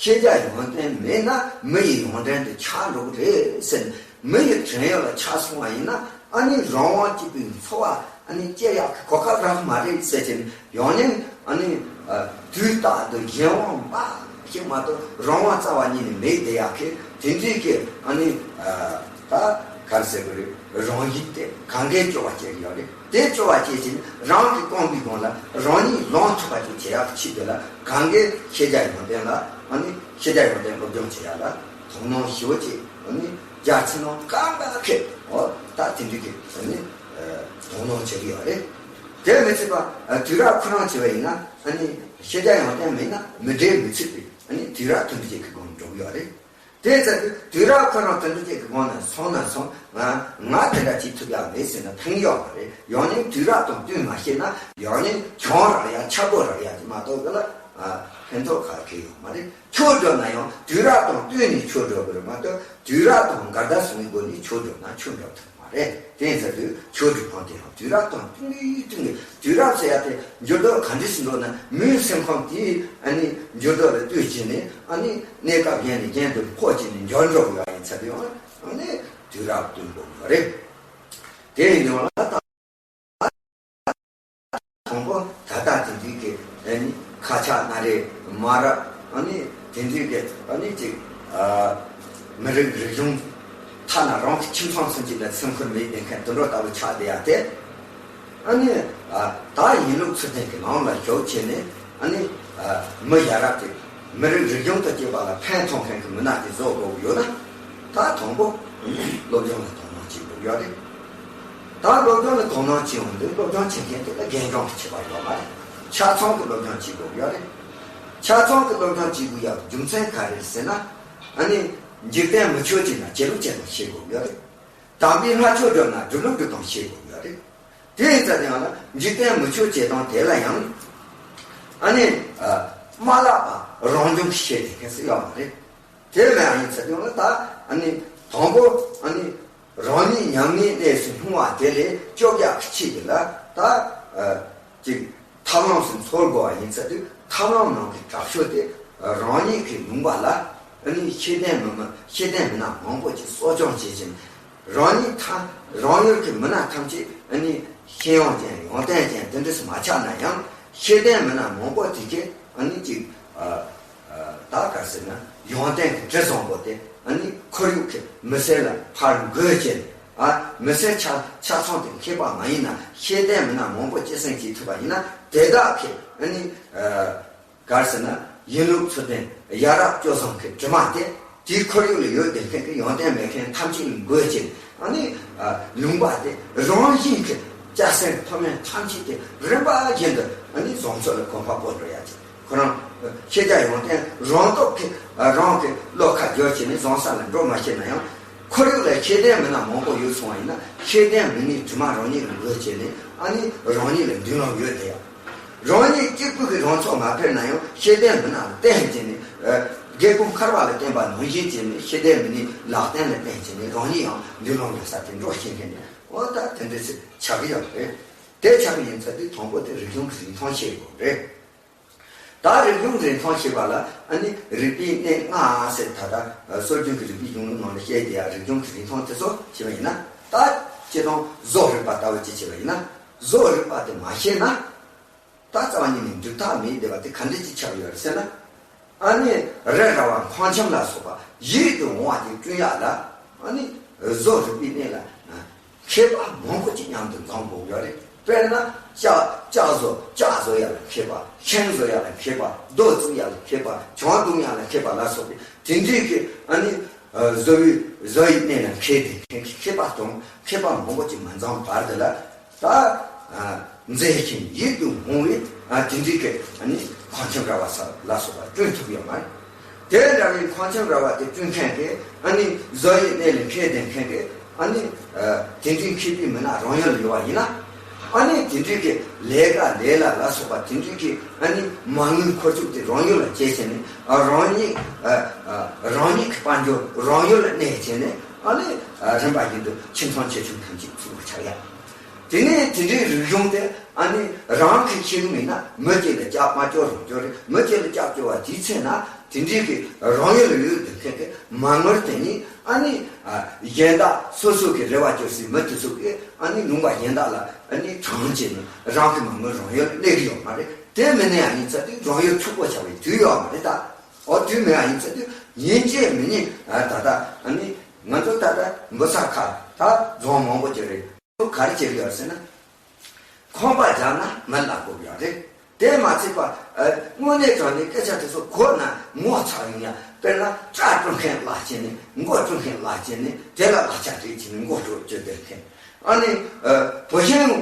ཤེས་བྱ་ཡོན་ཏན་མེད་ན་མི་ཡི་ཡོན་ཏན་དེ་ཆག་འགྲོ་གི་རེད་ཟེར་ནས། མི་ཡི་བྲན་གཡོག་ལ་ཆགས་སོང་བ་ཡིན་ན། ཨ་ནི་རང་དབང་གཅིག་པུའི་འཚོ་བ་ཨ་ནི་སྐྱེལ་ཡག་གི་གོ་སྐབས་རག་གི་མ་རེད་ཟེར་བྱས་ནས། ཡང་ནས་ཨ་ནི་ཨ་དུས་རྟག་ཏུ་གཞན་དབང་འབའ་ཞིག་མ་གཏོགས་རང་དབང་རྩ་བ་ཉིད་ནས་མེད་བསྡད་ཡག་གི་དེ་འདྲའི་གི་ཨ་ནི་ཨ་ད་ག་རེ་ཟེར་དགོས་རེད། རང་ཡིད་དེ་གང་གའི་སྐྱོ་བ་སྐྱེ་གི་ཡོད་རེད། དེ་སྐྱོ་བ་སྐྱེས་ཕྱིན་རང་གི་རྐང་པའི་སྒང་ལ་རང་ཉིད་ལངས་ཐུབ་པ་ཅིག་བྱེད་ཡག་གི་ཆེད་དུ་ལ་གང་གའི་ཤེས་བྱ་ཡོན་ཏན་ལ་ཨ་ནི་ཤེས་བྱ་ཡོན་ཏན་སློབ་སྦྱོང་བྱེད་ཡག་ལ་དོ་སྣང་ཞེ་པོ་ཅིག་ཨ་ནི་རྒྱ་ཆེ་ནང་གང་ག་ཁེ་འོ་ད་དེ་འདྲ་གི་ཨ་ནི་དོ་སྣང་བྱེད་ཀྱི་ཡོད་རེད། དེ་མི་ཚད་པ་དུས་རབས་ཁོ་རང་བྱས་པ་ཡིན་ན་ཨ་ནི་ཤེས་བྱ་ཡོན་ཏན་མེད་ན་མི་འགྲན་མི་ཚུད་པའི་ཨ་ནི་དུས་རབས་དེ་འདྲ་ཅིག་གི་སྒང་འགྲོ་གི་ཡོད་རེད། དེ་ཚེ་དུས་རབས་ཁོ་རང་དེ་འདྲ་ཅིག་གི་སྒང་ནས་སོང་ན་སོང་ང་ང་དེ་འདྲ་བྱེད་ཐུབ་ཡག་མེད་ཟེར་ན་ཕན་ཡོད་མ་རེད། ཡང་ནས་དུས་རབས་དང་བསྟུན་མ་ཤེས་ན་ཡང་ནས་གྱོང་རག་ཡག་ཆག་སྒོ་རག་ཡག་དེ་མ་གཏོགས་གི་ལ་ཕན་ཐོགས་ག་གེ་ཡོད་མ་རེད། ཆོས་སྒྲུབ་ན་ཡང་དུས་རབས་དང་བསྟུན་ནས་ཆོས་སྒྲུབ་དགོས་རེད་མ་གཏོགས་དུས་རབས་དང་འགལ་ཟླ་བྱུང་བའི་སྒོ་ནས་ཆོས་སྒྲུབ་ན་ཆོས་འགྲུབ་ཐུབ་མ་རེད། དེ་ཡིན་ཟེར་དུས་ཆོས་སྒྲུབ་སྟངས་དེ་ཡང་དུས་རབས་དང་བསྟུན་ནས་བསྟུན་ནས་དུས་རབས་ཟེར་ཡ་དེ་འགྱུར་ལྡོག་ག་འདྲ་ཞིག་འགྲོ་ན་མིའི་སེམས་ཁམས་དེའི་ཨ་ནི་འགྱུར་ལྡོག་ལ་ལྟོས་བྱས་ནས་ཨ་ནི་གནས་སྐབས་གཞན་ནས་གཞན་དུ་འཕོ་བྱས་ནས་འགྱུར་འགྲོ་དགོས་པ་ཡིན་ཚར་དུས་ཨ་ནི་དུས་རབས་བསྟུན་དགོས་པ་རེད། དེ་ཡིན་དུས་ལ་ད་དང་པོ་ད་ལྟ་དེ་འདྲའི་གི་ཨ་ནི་ཁ་ཆག་སྣ་རལ་མ་རབས་ཨ་ནི་དེ་འདྲའི་གི་ཨ་ནི་ཅིག་ཨ་མི་རིགས་རིག་གཞུང་ཐ་ན་རང་གི་ཁྱིམ་ཚང་ཚུན་ཆད་ལ་སེམས་ཁུར་མེད་བསྡད་མཁན་དུད་འགྲོ་ལྟ་བུ་ཆགས་བསྡད་ཡ་དེ། ཨ་ནི་ཨ་ད་ཡིན་ལུགས་ཚུལ་ལྡན་གྱི་ལམ་ལ་ཞུགས་བྱས་ནས་ཨ་ནི་ཨ་མི་ཡ་རབས་ཅིག་མི་རིགས་རིག་གཞུང་དང་བཅས་པ་ལ་ཕན་ཐོགས་མཁན་གྱི་མི་སྣ་ཅིག་བཟོ་དགོས་ཀྱི་ཡོད་ན། ད་དང་པོ་སློབ་སྦྱོང་ལ་དོ་སྣང་བྱེད་དགོས་ཀྱི་ཡོད་རེད། ད་སློབ་སྦྱོང་ལ་དོ་སྣང་བྱེད་འོང་དུས་སློབ་སྦྱོང་བྱེད་མཁན་དེ་ལ་རྒན་རྒོན་གྱི་ཁྱད་པར་ཡོད་མ་རེད། ཆ་ཚང་གི་སློབ་སྦྱོང་བྱེད་དགོས་ཀྱི་ཡོད་རེད། ཆ་ཚང་གི་སློབ་སྦྱོང་བྱེད་དགོས་ཡག་རྒྱུ་མཚན་ག་རེ་རེད་ཟེར་ན། ཨ་ནི་འཇིག་རྟེན་མི་ཆོས་བྱེད་ན་བྱེད་ལུགས་བྱེད་ན་ཤེས་དགོས་ཀྱི་ཡོད་རེད། དམ་པའི་ལྷ་ཆོས་སྒྲུབ་ན་སྒྲུབ་ལུགས་སྒྲུབ་སྟངས་ཤེས་དགོས་ཀྱི་ཡོད་རེད། དེ་ཡིན་ཙང་དེ་ཡང་ན་འཇིག་རྟེན་མི་ཆོས་བྱེད་སྟངས་དེ་ལ་ཡང་ཨ་ནི་ཨ་མ་བསླབ་པ་རང་སྦྱོང་གི་ཤེས་དེ་གལ་སྲིད་ཡོད་མ་རེད། དེ་ལ་ཡང་ཡིན་ཙང་དེ་ཡང་ན་ད་ཨ་ནི་དང་པོ་ཨ་ནི་རང་ཉིད་ཉམ་ངའི་གནས་སུ་ལྷུང་བ་དེ་ལས་སྐྱོབ་ཡག་གི་ཆེད་དུ་ལ་ད་ཨ་ཅིག་ཐབས་ལམ་ཞིག་འཚོལ་དགོས་པ་ཡིན་ཙང་དུས་ཐབས་ལམ་ནང་གི་དྲག་ཤོས་དེ་རང་ཉིད་ཀྱི་ལུང་པ་ལ་ཨ་ནི་ཤེས་ལྡན་མི་མི་ཤེས་ལྡན་མི་སྣ་མང་པོ་ཅིག་གསོ་སྐྱོང་བྱེད་ཅིང་། རང་ཉིད་ཐ་རང་ཡུལ་གྱི་མི་སྣ་ཐམས་ཅད་ཨ་ནི་ཤེས་ཡོན་ཅན་ཡོན་ཏན་ཅན་དེ་འདྲས་སུ་མ་ཆགས་ན་ཡང་ཤེས་ལྡན་མི་སྣ་མང་པོ་དེ་གས་ཨ་ནི་ཅིག་ཨ་ཨ་ད་ག་ཟེར་ན་ཡོན་ཏན་གྱི་དྲི་བཟང་པོ་དེ་ཨ་ནི་ཁོར་ཡུག་གི་མི་སེར་ལ་ཕར་འགོས་བྱས་ཨ་མི་སེར་ཆ་ཆ་ཚང་དེ་མཁས་པ་མ་ཡིན་ན་ཤེས་ལྡན་མི་སྣ་མང་པོ་སྐྱེད་སྲིང་བྱེད་ཐུབ་པ་ཡིན་ན་དེ་དག་གི་ཨ་ནི་ཨ། ག་རེ་ཟེར་ན་ཡིན་ལུགས་ཚུལ་ལྡན་ཡ་རབས་སྤྱོད་བཟང་གི་དྲི་མ་དེ་དེའི་ཁོར་ཡུག་ལ་ཡོད་བསྡད་མཁན་གྱི་ཡོན་ཏན་མེད་མཁན་ཐམས་ཅད་ལ་འགོས་བྱས་ཨ་ནི་ལུང་པ་དེ་རང་བཞིན་གྱི་སྐྱ་སེར་མཐོ་དམན་ཐམས་ཅད་དེ་རིམ་པ་བཞིན་དུ་ཨ་ནི་བཟང་ཕྱོགས་ལ་གོམ་པ་སྤོ་འགྲོ་ཡ་ཅིག་ཁོ་རང་ཤེས་བྱ་ཡོན་ཏན་རང་སྟོབས་ཀྱིས་རང་གི་བློ་ཁ་བསྒྱུར་བྱས་ནས་བཟང་ས་ལ་འགྲོ་མ་ཤེས་ན་ཡང་ཁོར་ཡུག་ལ་ཤེས་ལྡན་མི་སྣ་མང་པོ་ཡོད་སོང་བ་ཡིན་ན་ཤེས་ལྡན་མི་སྣའི་དྲི་མ་རང་ཉིད་ལ་འགོས་བྱས་ནས་ཨ་ནི་རང་ཉིད་ལ་མདུན་ལམ་ཡོད་དེ་ཡང་། རང་ཉིད་གཅིག་པུ་གིས་རང་ཚོགས་མ་ཕེབས་ན་ཡང་ཤེས་ལྡན་མི་སྣ་ལ་བརྟེན་བྱས་ནས། ཨ། སྒེའུ་ཁུང་འཁར་བ་ལ་བརྟེན་པ་ནང་བཞིན་བྱས་ནས་ཤེས་ལྡན་མི་སྣའི་ལག་རྟེན་ལ་བརྟེན་བྱས་ནས་རང་ཉིད་ཡང་མདུན་ལམ་ཡོད་ས་དེ་འགྲོ་ཤེས་མཁན་ནི་འོ་ད་དེ་འདྲ་ཞིག་ཆགས་ཀྱི་ཡོད་རེད། དེ་ཆགས་ཀྱི་ཡིན་ཚེ་དེ་དང་པོ་དེ་རིག་གཞུང་གི་རིན་ཐང་ཤེས་དགོས་རེད། ད་རིག་གཞུང་རིན་ཐང་ཤེས་པ་ལ་ཨ་ནི་རིག་པའི་གནས་ལྔ་ཟེར་ད་ལྟ་སྲོལ་རྒྱུན་གྱི་རིག་པའི་གཞུང་ལུགས་ནང་ལ་བཤད་དེ་ཡང་རིག་གཞུང་གི་རིན་ཐང་དེ་ཚོ་ཤེས་པ་ཡིན་ན་ད་སྤྱིར་བཏང་བཟོ་རིག་པ་ལྟ་བུ་ཅིག་བྱས་པ་ཡིན་ན་བཟོ་རིག་པ་དེ་མ་ཤེས་ན། ད་རྩ་བ་ཉིད་ནས་འགྲིག་ཐབས་མེད་བསྡད་པ་དེ་ག་འདྲ་ཅིག་ཆགས་ཡོད་རེད་ཟེར་ན། ཨ་ནི་རི་ར་བ་ཁང་ཁྱིམ་ལ་སོགས་པ་ཡིད་དུ་འོང་བ་ཅིག་བསྐྲུན་ཡག་ལ་ཨ་ནི་བཟོ་རིག་པའི་གནས་ལ་མཁས་པ་མང་པོ་ཅིག་མཉམ་དུ་འཛོམས་དགོས་ཡོད་རེད། དཔེར་ན་ལྕགས་ལྕགས་བཟོ་ལྕགས་བཟོ་ཡག་ལ་མཁས་པ། ཤིང་བཟོ་ཡག་ལ་མཁས་པ། རྡོ་བཙུགས་ཡག་ལ་མཁས་པ། གྱང་རྡུང་ཡག་ལ་མཁས་པ་ལ་སོགས་པའི་དེ་འདྲའི་གི་ཨ་ནི་བཟོ་བའི་བཟོ་ཡི་གནས་ལ་མཁས་ཏེ་མཁས་པ་དང་མཁས་པ་མང་པོ་ཅིག་མ་འཛོམས་བར་དུ་ལ། ད་ཨ་མཛེས་ཤིང་ཡིད་དུ་འོང་བའི་ཨ་དེ་འདྲའི་གི་ཨ་ནི་ཁང་ཁྱིམ་ར་བ་ས་ལ་སོགས་པ་བསྐྲུན་ཐུབ་ཡོད་མ་རེད། དེ་འདྲ་བའི་ཁང་ཁྱིམ་ར་བ་དེ་བསྐྲུན་མཁན་གྱི་ཨ་ནི་བཟོ་ཡི་གནས་ལ་མཁས་ལྡན་མཁན་གྱི་ཨ་ནི་ཨ་དེ་འདྲའི་མཁས་པའི་མི་སྣ་རང་ཡུལ་ལ་ཡོད་པ་ཡིན་ན། ཨ་ནི་དེ་འདྲའི་གི་ལས་ཀ་ལས་ལ་ལ་སོགས་པ་དེ་འདྲའི་གི་ཨ་ནི་མ་དངུལ་འཁོར་ཚུགས་དེ་རང་ཡུལ་ལ་བྱས་བྱས་ནས་ཨ་རང་ཉིད་ཨ་ཨ་རང་ཉིད་ཀྱི་དཔལ་འབྱོར་རང་ཡུལ་ལ་གནས་བྱས་ནས་ཨ་ནི་ཨ་རིམ་པ་བཞིན་དུ་ཁྱིམ་ཚང་ཆེ་ཆུང་ཐམས་ཅད་ཚུགས་པར་ཆགས་ཡ། དེ་ནས་དེ་འདྲའི་རིག་གཞུང་དེ་ཨ་ནི་རང་གི་ཤེས་ཡོན་མེད་ན་མི་གཅིག་ལ་སྐྱབས་མ་བཅོལ་རང་བཅོལ་རེད། མི་གཅིག་ལ་སྐྱབས་བཅོལ་བ་དེའི་ཚེ་ན་དེ་འདྲའི་གི་རང་ཡུལ་ལ་ཡོད་དུ་མཁན་གི་མ་དངུལ་དེ་ནི་ཨ་ནི་ཨ་གཞན་དག་སོ་སོ་གི་རེ་བ་བཅོལ་སའི་མི་དེ་ཚོ་གི་ཨ་ནི་ལུང་པ་གཞན་དག་ལ་ཨ་ནི་གྲངས་བྱས་ནས་རང་གི་མ་དངུལ་རང་ཡུལ་ལ་གནས་གི་ཡོད་མ་རེད། དེ་མིན་ན་ཡང་ཡིན་ཚད་དུས་རང་ཡུལ་ཕྱུག་པོ་ཆགས་པའི་དུས་ཡོད་མ་རེད་ད། འོ་དུས་མིན་ཡང་ཡིན་ཚད་དུས་ཡིན་གཅིག་མིན་གཉིས་ཨ་ད་ལྟ་ཨ་ནི་ང་ཚོ་ད་ལྟ་འབུ་ས་ཁ་ད་རྫོང་མང་པོ་ཅིག་རེད། ག་རེ་བྱེད་ཀྱི་ཡོད་ཟེར་ན། ཁང་པ་བརྒྱབ་ན་མི་གླ་དགོས་ཀྱི་ཡོད་རེད། དེ་མ་ཚད་པ། ཨ་དངོས་གནས་དྲང་གནས་སྐད་ཆ་དེ་ཚོ་གོ་ན་ངོ་ཚ་ཡོང་ཡ། དཔེར་ན་སྐྲ་བཀྲུ་མཁན་གླ་བྱས་ནས་མགོ་བཀྲུ་མཁན་གླ་བྱས་ནས་དེ་ལ་གླ་ཆ་སྤྲད་བྱས་ནས་མགོ་བཀྲུ་བཅོས་བསྡད་མཁན། ཨ་ནི་ཨ་བུ་ཤིང་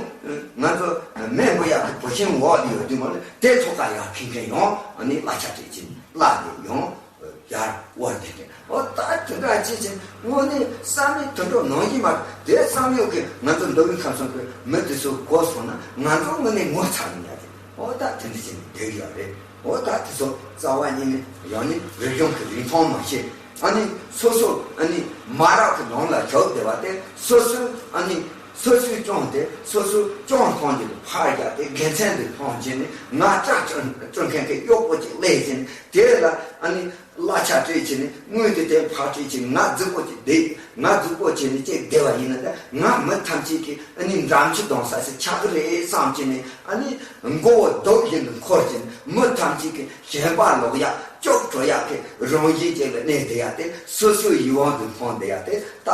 ང་ཚོ་མེ་འབུ་ཡག་གི་བུ་ཤིང་འོག་ལ་ཡོད་དུས་མ་ནི་དེ་ཐོག་ཁ་ཡར་འཁྱེར་མཁན་ཡོང་། ཨ་ནི་གླ་ཆ་སྤྲད་བྱས་ནས་གླ་དེ་ཡོང་། ཡར་དབོར་བསྡད་མཁན། འོ་ད་དེ་འདྲ་ཅིག་ཅིག་དངོས་གནས་བསམ་ཡས་དུད་འགྲོ་ནང་བཞིན་མ་རེད། དེ་བསམ་ཡས་ཀྱི་ང་ཚོ་མདོ་དབུས་ཁམས་གསུམ་གྱི་མི་དེ་ཚོ་གོ་སོང་ན་ང་ཚོ་དངོས་གནས་ངོ་ཚ་ཡོང་ཡ་རེད། འོ་ད་དེ་འདྲ་ཅིག་བསྡད་ཡོད་རེད། འོ་ད་དེ་ཚོ་རྩ་བ་ཉིད་ནས་ཡང་ནི་རིག་གཞུང་གི་རིན་ཐང་མ་ཤེས། ཨ་ནི་སོ་སོ་ཨ་ནི་མ་རབས་ཀྱི་ནང་ལ་བཞག་བསྡད་པ་དེ་སོ་སོའི་ཨ་ནི་སོ་སོའི་སྐྱོན་དེ་སོ་སོའི་སྐྱོན་མཐོང་རྒྱུ་དེ་ཕར་རྒྱག་སྟེ་དགེ་མཚན་དེ་མཐོང་བྱས་ནས་ང་སྐྲ་བཀྲུ་བཀྲུ་མཁན་གྱི་གཡོག་པོ་ཅིག་སླེབས་ཟིན་དེ་ལ་ཨ་ནི་གླ་ཆ་སྤྲད་བྱས་ནས་དངུལ་དེ་དེ་ཕར་སྤྲད་བྱས་ང་རྫིག་པོ་ཅིག་བསྡད། ང་རྫིག་པོ་བྱས་ནས་ཅིག་བསྡད་པ་ཡིན་ན་ད་ང་མི་ཐམས་ཅད་ཀྱིས་ཨ་ནི་འགྲམ་ཆུ་ལྡང་ས་ཞིག་ཆགས་ཀྱི་རེད་བསམ་བྱས་ནས་ཨ་ནི་མགོ་བོ་རྡོ་བཞིན་དུ་འཁོར་བྱས་ནས་མི་ཐམས་ཅད་ཀྱིས་ཞེན་པ་ལོག་ཡག་ཅོག་འགྲོ་ཡག་གི་རང་བཞིན་ཅིག་ལ་གནས་བསྡད་ཡག་དེ་སོ་སོའི་ཡིད་དབང་དུ་འཕངས་བསྡད་ཡག་དེ་ད་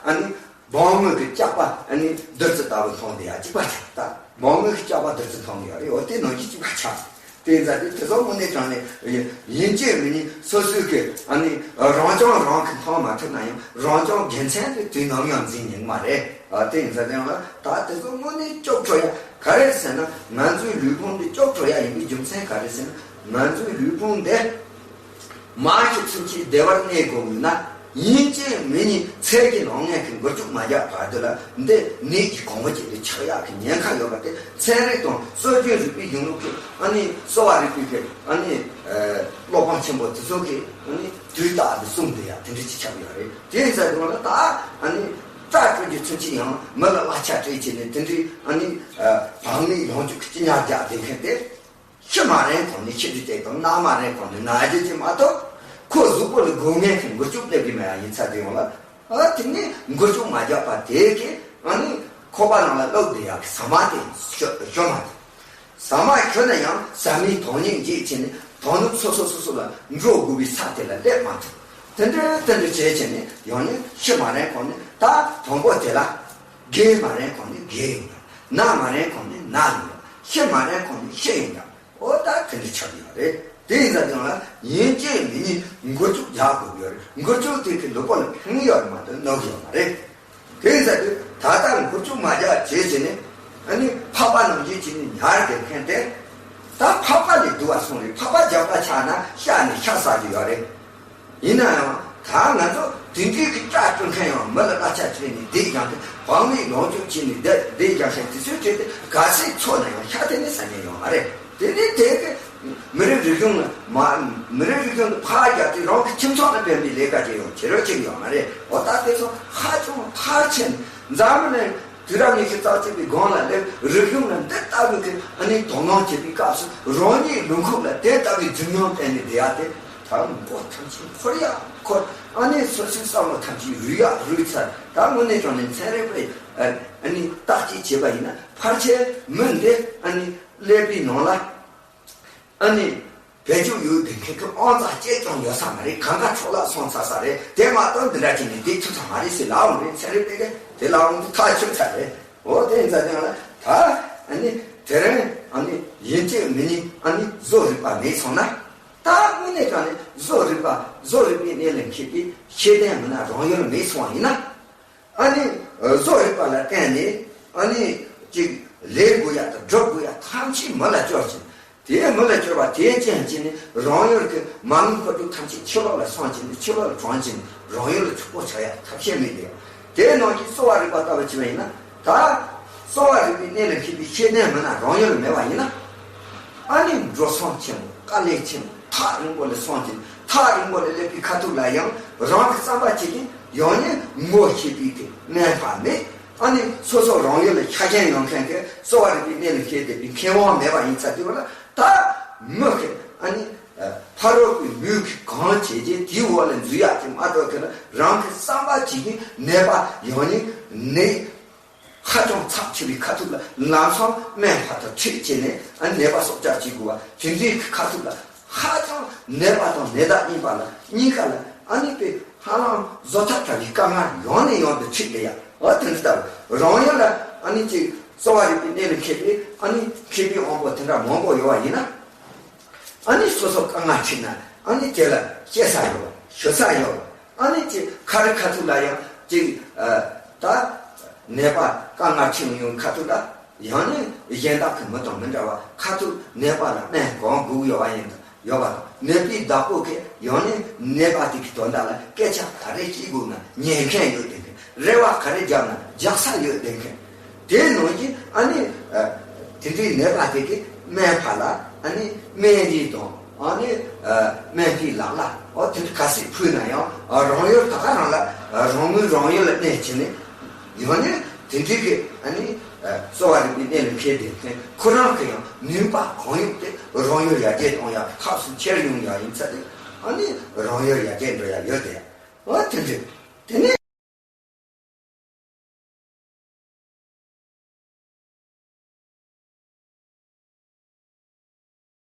ཨ་ནི། འབངས་མི་གི་སྐྱག་པ་ཨ་ནི་བདུད་རྩི་ལྟ་བུ་མཐོང་བསྡད་ཡ་གཅིག་པ་ཆགས། ད་འབངས་མི་གི་སྐྱག་པ་བདུད་རྩི་མཐོང་གི་ཡོད་རེད། འོ་དེ་ནང་བཞིན་གཅིག་པ་ཆགས། དེ་ཡིན་ཙང་དེ་དེ་ཚོ་དངོས་གནས་དྲང་གནས་ཡིན་གཅིག་མིན་གཉིས་སོ་སོའི་གི་ཨ་ནི་རང་སྐྱོང་རང་གི་མཐོང་མ་ཐུབ་ན་ཡང་རང་སྐྱོང་དགེ་མཚན་དེ་དུས་ནམ་ཡང་འཛིན་ཉན་མ་རེད། ཨ་དེ་ཡིན་ཙང་དེ་ཡང་ལ་ད་དེ་ཚོ་དངོས་གནས་སྐྱོབ་འགྲོ་ཡ་ག་རེ་ཟེར་ན་ང་ཚོའི་ལུས་ཕུང་འདི་སྐྱོབ་འགྲོ་ཡ་ཡིན་པའི་རྒྱུ་མཚན་ག་རེ་ཟེར་ན་ང་ཚོའི་ལུས་ཕུང་འདི། མ་ཤི་ཚུན་ཆད་བདེ་བར་གནས་དགོས་ན་ཡིན་གཅིག་མིན་གཉིས་ཚེ་གི་ལོང་ངན་གྱི་མགོ་མཇུག་མ་རྒྱག་བར་དུ་ལ་འདི་ནད་ཀྱི་གོང་བུ་ཅིག་ལ་ཆགས་ཡག་གི་ཉེན་ཁ་ཡོད་པ་དེ་ཚན་རིག་དང་སྲོལ་རྒྱུན་རིག་པའི་གཞུང་ལུགས་ཀྱི་ཨ་ནི་གསོ་བ་རིག་པའི་གི་ཨ་ནི་ཨ་བློ་ཕམ་ཆེན་པོ་དེ་ཚོ་གི་ཨ་ནི་དུས་རྟག་ཏུ་གསུངས་བསྡད་ཡག་དེ་འདྲ་ཅིག་ཆགས་ཡོད་རེད། དེ་ཡིན་ཙང་དེ་ལ་ད་ཨ་ནི་སྐྲ་བཀྲུ་རྒྱུ་ཚུན་ཆད་ཡང་མི་ལ་གླ་ཆ་སྤྲད་བྱས་ནས་དེ་འདྲའི་ཨ་ནི་ཨ་བག་མེད་ཡོང་རྒྱུ་གི་སྐྱི་ཉག་རྒྱག་བསྡད་མཁན་དེ། ཤི་མ་རན་གོང་ནས་ཤི་རྒྱུ་དེ་དང་ན་མ་རན་གོང་ནས་ན་རྒྱུ་ཅིག་མ་གཏོགས་ཁོ་གཟུགས་པོ་ལ་དགོས་ངེས་ཀྱི་འགུལ་སྐྱོད་སླེབས་ཀྱི་མེད་ཡ་ཡིན་ཚ་དེ་ཡོང་ལ་ ཨ་དེ་ནས་འགུལ་སྐྱོད་མ་རྒྱག་པ་དེ་གི་ཨ་ནི་ཁོག་པ་ནང་ལ་བླུགས་བསྡད་ཡག་གི་ཟ་མ་དེ་ཞོ་ཞོ་མ་དེ། ཟ་མ་ཞོ་ན་ཡང་ཟ་མའི་དོན་སྙིང་འཇིག་བྱས་ནས་དོན་དུ་སོ་སོ་སོ་སོ་ལ་འགྲོ་དགོས་པའི་ས་དེ་ལ་སླེབས་མ་ཐུབ། དེ་འདྲ་དེ་འདྲ་བྱས་བྱས་ནས་ཡང་ནས་ཤི་མ་རན་གོང་ནས་ད་དང་པོ་དེ་ལ་རྒས་མ་རན་གོང་ནས་རྒས་ཡོང་ཡག་ན་མ་རན་གོང་ནས་ན་ཡོང་ཡག་ཤི་མ་རན་གོང་ནས་ཤི་ཡོང་ཡག་འོ་ད་དེ་འདྲ་ཆགས་ཀྱི་ཡོད་རེད། དེ་ཡིན་ཙང་ཀྱང་ལ་ཡིན་གཅིག་མིན་གཉིས་འགུལ་སྐྱོད་རྒྱག་དགོས་ཀྱི་ཡོད་རེད། འགུལ་སྐྱོད་དེ་གི་ལུས་པོ་ལ་ཕན་ཡོད་རེད་མ་གཏོགས་གནོད་ཀྱི་ཡོད་མ་རེད། དེ་ཡིན་ཙང་དུས་ད་ལྟ་འགུལ་སྐྱོད་མ་རྒྱག་བྱས་བྱས་ནས་ཨ་ནི་ཕག་པ་ནང་བཞིན་བྱས་ནས་ཉར་བསྡད་མཁན་དེ། ད་ཕག་པ་ལས་སྡུག་པ་སོང་རེད། ཕག་པ་རྒྱག་པ་ཆགས་ན་ཤ་ནས་ཤ་ཟ་གི་ཡོད་རེད། ཡིན་ན་ཡང་ད་ང་ཚོ་དེ་འདྲའི་གི་སྐྲ་བཅུག་མཁན་ཡང་མི་ལ་གླ་ཆ་སྤྲད་ནས་བསྡད་ཀྱང་དེ་བང་མིག་ལོངས་སྤྱོད་བྱས་ནས་བསྡད་བསྡད་ཀྱང་ཤ་དེ་ཚོའི་གྲས་དེ་ག་ཚོད་འཚོ་ན་ཡང་ཤ་དེ་ནས་ཟ་མཁན་ཡོད་མ་རེད། དེ་ནས་དེ་གི་མི་རིགས་རིག་གཞུང་ལ་མ་མི་རིགས་རིག་གཞུང་དུ་ཕར་རྒྱབ་སྟེ་རང་གི་ཁྱིམ་ཚང་ལ་ཕན་པའི་ལས་ཀ་བྱེད་ཡོང་བྱེད་རོགས་བྱེད་ཀྱི་ཡོད་མ་རེད། འོ་ད་དེ་ཚོ་ཧ་ཅང་མཐར་ཕྱིན་འཛམ་གླིང་དུས་རབས་ཉི་ཤུ་རྩ་གཅིག་པའི་སྒང་ལ་སླེབས། རིག་གཞུང་ལ་འདི་ལྟ་བུའི་གི་ཨ་ནི་དོ་སྣང་བྱེད་པའི་སྐབས་སུ་རང་ཉིད་ལུས་ཁམས་ལ་དེ་ལྟ་བུའི་རྫུན་སྣང་བསྟན་ནས་བསྡད་ཡ་དེ་ད་མགོ་ཐམས་ཅད་འཁོར་ཡ་འཁོར། ཨ་ནི་སོ་སོའི་བསམ་བློ་ཐམས་ཅད་རུལ་ཡ་རུལ་ཚར། ད་དངོས་གནས་དྲང་གནས་ཚན་རིག་པས་ཨ་ནི་བརྟག་དཔྱད་བྱས་པ་ཡིན་ན་ཕལ་ཆེར་མི་འདི་ཨ་ནི་ཀླད་པའི་ནང་ལ། ཨ་ནི། བེད་སྤྱོད་ཡོད་པའི་མཁན་གྱི་ཨང་རྩ་གཅིག་ཀྱང་ཡོད་ས་མ་རེད། གང་ག་འཕྲོ་བརླག་སོང་ཚར་ས་རེད། དེ་མ་གཏོགས་འདི་འདྲ་བྱས་ནས་བསྡད་ཐུབ་ས་མ་རེད་ཟེར་ལབ་འོང་རེད། ཚན་རིག་པས་ཀྱང་དེ་ལབ་འོང་དུས་ཐག་ཆོད་ཚར་རེད། འོ་དེ་ཡིན་ཙང་ཀྱང་ལ་ད་ཨ་ནི་དེ་རིང་ཨ་ནི་ཡིན་གཅིག་མིན་གཉིས་ཨ་ནི་བཟོ་རིག་པ་མེད་སོང་ན། ད་དངོས་གནས་དྲང་གནས་བཟོ་རིག་པ་བཟོ་རིག་པའི་གནས་ལ་འཁེལ་ཏེ་ཤེས་ལྡན་མི་སྣ་རང་ཡུལ་མེད་སོང་བ་ཡིན་ན། ཨ་ནི། བཟོ་རིག་པ་ལ་བརྟེན་ནས་ཨ་ནི་ཅིག་ལས་དགོས་ཡ་དང་སྒྲུབ་དགོས་ཡ་ཐམས་ཅད་མི་ལ་སྤྱོར་ཅིང་། དེའི་མི་ལ་སྤྱོར་བ་དེའི་རྐྱེན་གྱིས་ནི་རང་ཡུལ་གྱི་མ་དངུལ་མཁོ་སྒྲུབ་ཐམས་ཅད་ཕྱི་ལོགས་ལ་སོང་ཅིང་ནི་ཕྱི་ལོགས་ལ་གྲོངས་ཅིང་རང་ཡུལ་ལ་ཕྱུག་པོ་ཆགས་ཡ་ཐབས་ཤེས་མེད་དེ། དེའི་ནང་གི་གསོ་བ་རིག་པ་ལྟ་བུ་བྱས་པ་ཡིན་ན་ད། གསོ་བ་རིག་པའི་གནས་ལ་མཁས་པའི་ཤེས་ལྡན་མི་སྣ་རང་ཡུལ་མེད་པ་ཡིན་ན། ཨ་ནི་འགྲོ་སོང་ཆེན་པོ་དཀའ་ལས་ཆེན་པོ་ཐག་རིང་པོ་ལ་སོང་ཅིང་ཐག་རིང་པོ་ལ་སླེབས་པའི་ཁ་ཐུག་ལ་ཡང་རང་གི་བསམ་པ་བྱེད་ཀྱིན་ཡང་ནས་ངོ་ཤེས་པའི་དེ་སྨན་པ་མེད། ཨ་ནི་སོ་སོ་རང་ཡུལ་ལ་ཆ་རྐྱེན་ཡོད་མཁན་གྱི་གསོ་བ་རིག་པའི་གནས་ལ་མཁས་བསྡད་པའི་མཁས་དབང་མེད་པ་ཡིན་ཚར་དུས་ལ་ད་མི་གི་ཨ་ནི་ཕ་རོལ་པོའི་ལུས་ཀྱི་གང་བྱས་རྗེས་དེའི་འོག་ལ་འཛུལ་ཡག་ཅིག་མ་གཏོགས་དེ་ལ་རང་གི་བསམ་པ་བྱེད་ཀྱིན་ནད་པ་ཡང་ནས་ནད། ཧ་ཅང་ཚབས་ཆེ་བའི་ཁ་ཐུག་ལ་ལམ་སང་སྨན་པ་དང་འཕྲད་བྱས་ནས་ཨ་ནད་པ་གསོ་བཅོས་བྱེད་དགོས་པ་དེ་འདྲའི་ཁ་ཐུག་ལ་ཧ་ཅང་ནད་པ་དང་ནད་བདག་གཉིས་པ་ལ་གཉིས་ཀ་ལ་ཨ་ནི་དཔེ་ཧ་ལམ་བཟོ་ཐབས་བྲལ་བའི་དཀའ་ངལ་ཡང་ནས་ཡང་དུ་འཕྲད་བསྡད་ཡ། འོ་དེ་འདྲ་ལྟ་བུ་རང་ཡུལ་ལ་ཨ་ནི་ཅིག་གསོ་བ་རིག་པའི་གནས་ལ་མཁས་པའི་ཨ་ནི་མཁས་པའི་དབང་པོ་དེ་འདྲ་མང་པོ་ཡོད་པ་ཡིན་ན། ཨ་ནི་སོ་སོ་དཀའ་ངལ་འཕྲད་ན་ཨ་ནི་དེ་ལ་སྐྱེལ་ས་ཡོད་ཞུ་ས་ཡོད། ཨ་ནི་ཅིག་ཁ་རི་ཁ་ཐུག་ལ་ཡང་ཅིག་ཨ་ད་ནད་པ་དཀའ་ངལ་འཕྲད་ཡོང་ཁ་ཐུག་ལ་ཡང་ནི་གཞན་དག་གི་མི་དང་མི་འདྲ་བ་ཁ་ཐུག་ནད་པ་ལ་སྨན་གང་དགོས་ཡོད་པ་ཡིན་དང་ཡོད་པ་དང་ནད་པའི་བདག་པོ་གིས་ཡང་ནི་ནད་པ་དེ་གི་དོན་དག་ལ་སྐད་ཆ་ག་རེ་བཤད་དགོས་ན་ཉན་མཁན་ཡོད་དེ་གི་རེ་བ་ག་རེ་བརྒྱབ་ན་རྒྱག་ས་ཡོད་དེ་གི་དེའི་ནང་བཞིན་ཨ་ནི་དེ་འདྲའི་ནད་པ་དེ་གི་སྨན་པ་ལ་ཨ་ནི་སྨན་རིན་དང་ཨ་ནི་སྨན་པའི་ལག་ལ་འོ་དེ་འདྲ་ག་ཚོད་ཕུལ་ན་ཡང་རང་ཡུལ་ད་ག་རང་ལ་རང་མོས་རང་ཡུལ་ལ་གནས་བྱས་ནས་ཡང་ནི་དེ་འདྲའི་གི་ཨ་ནི་གསོ་བ་རིག་པའི་གནས་ལ་མཁས་ཏེ་ཁོ་རང་གི་ཡང་ནུས་པ་གང་ཡོད་དེ་རང་ཡུལ་ཡར་རྒྱས་གཏོང་ཡག་ཐབས་སུ་འཁྱེར་ཡོང་ཡག་ཡིན་ཚད་དེ་ཨ་ནི་རང་ཡུལ་ཡར་རྒྱས་འགྲོ་ཡག་ཡོད་དེ་འོ་དེ་འདྲ་དེ་ནས།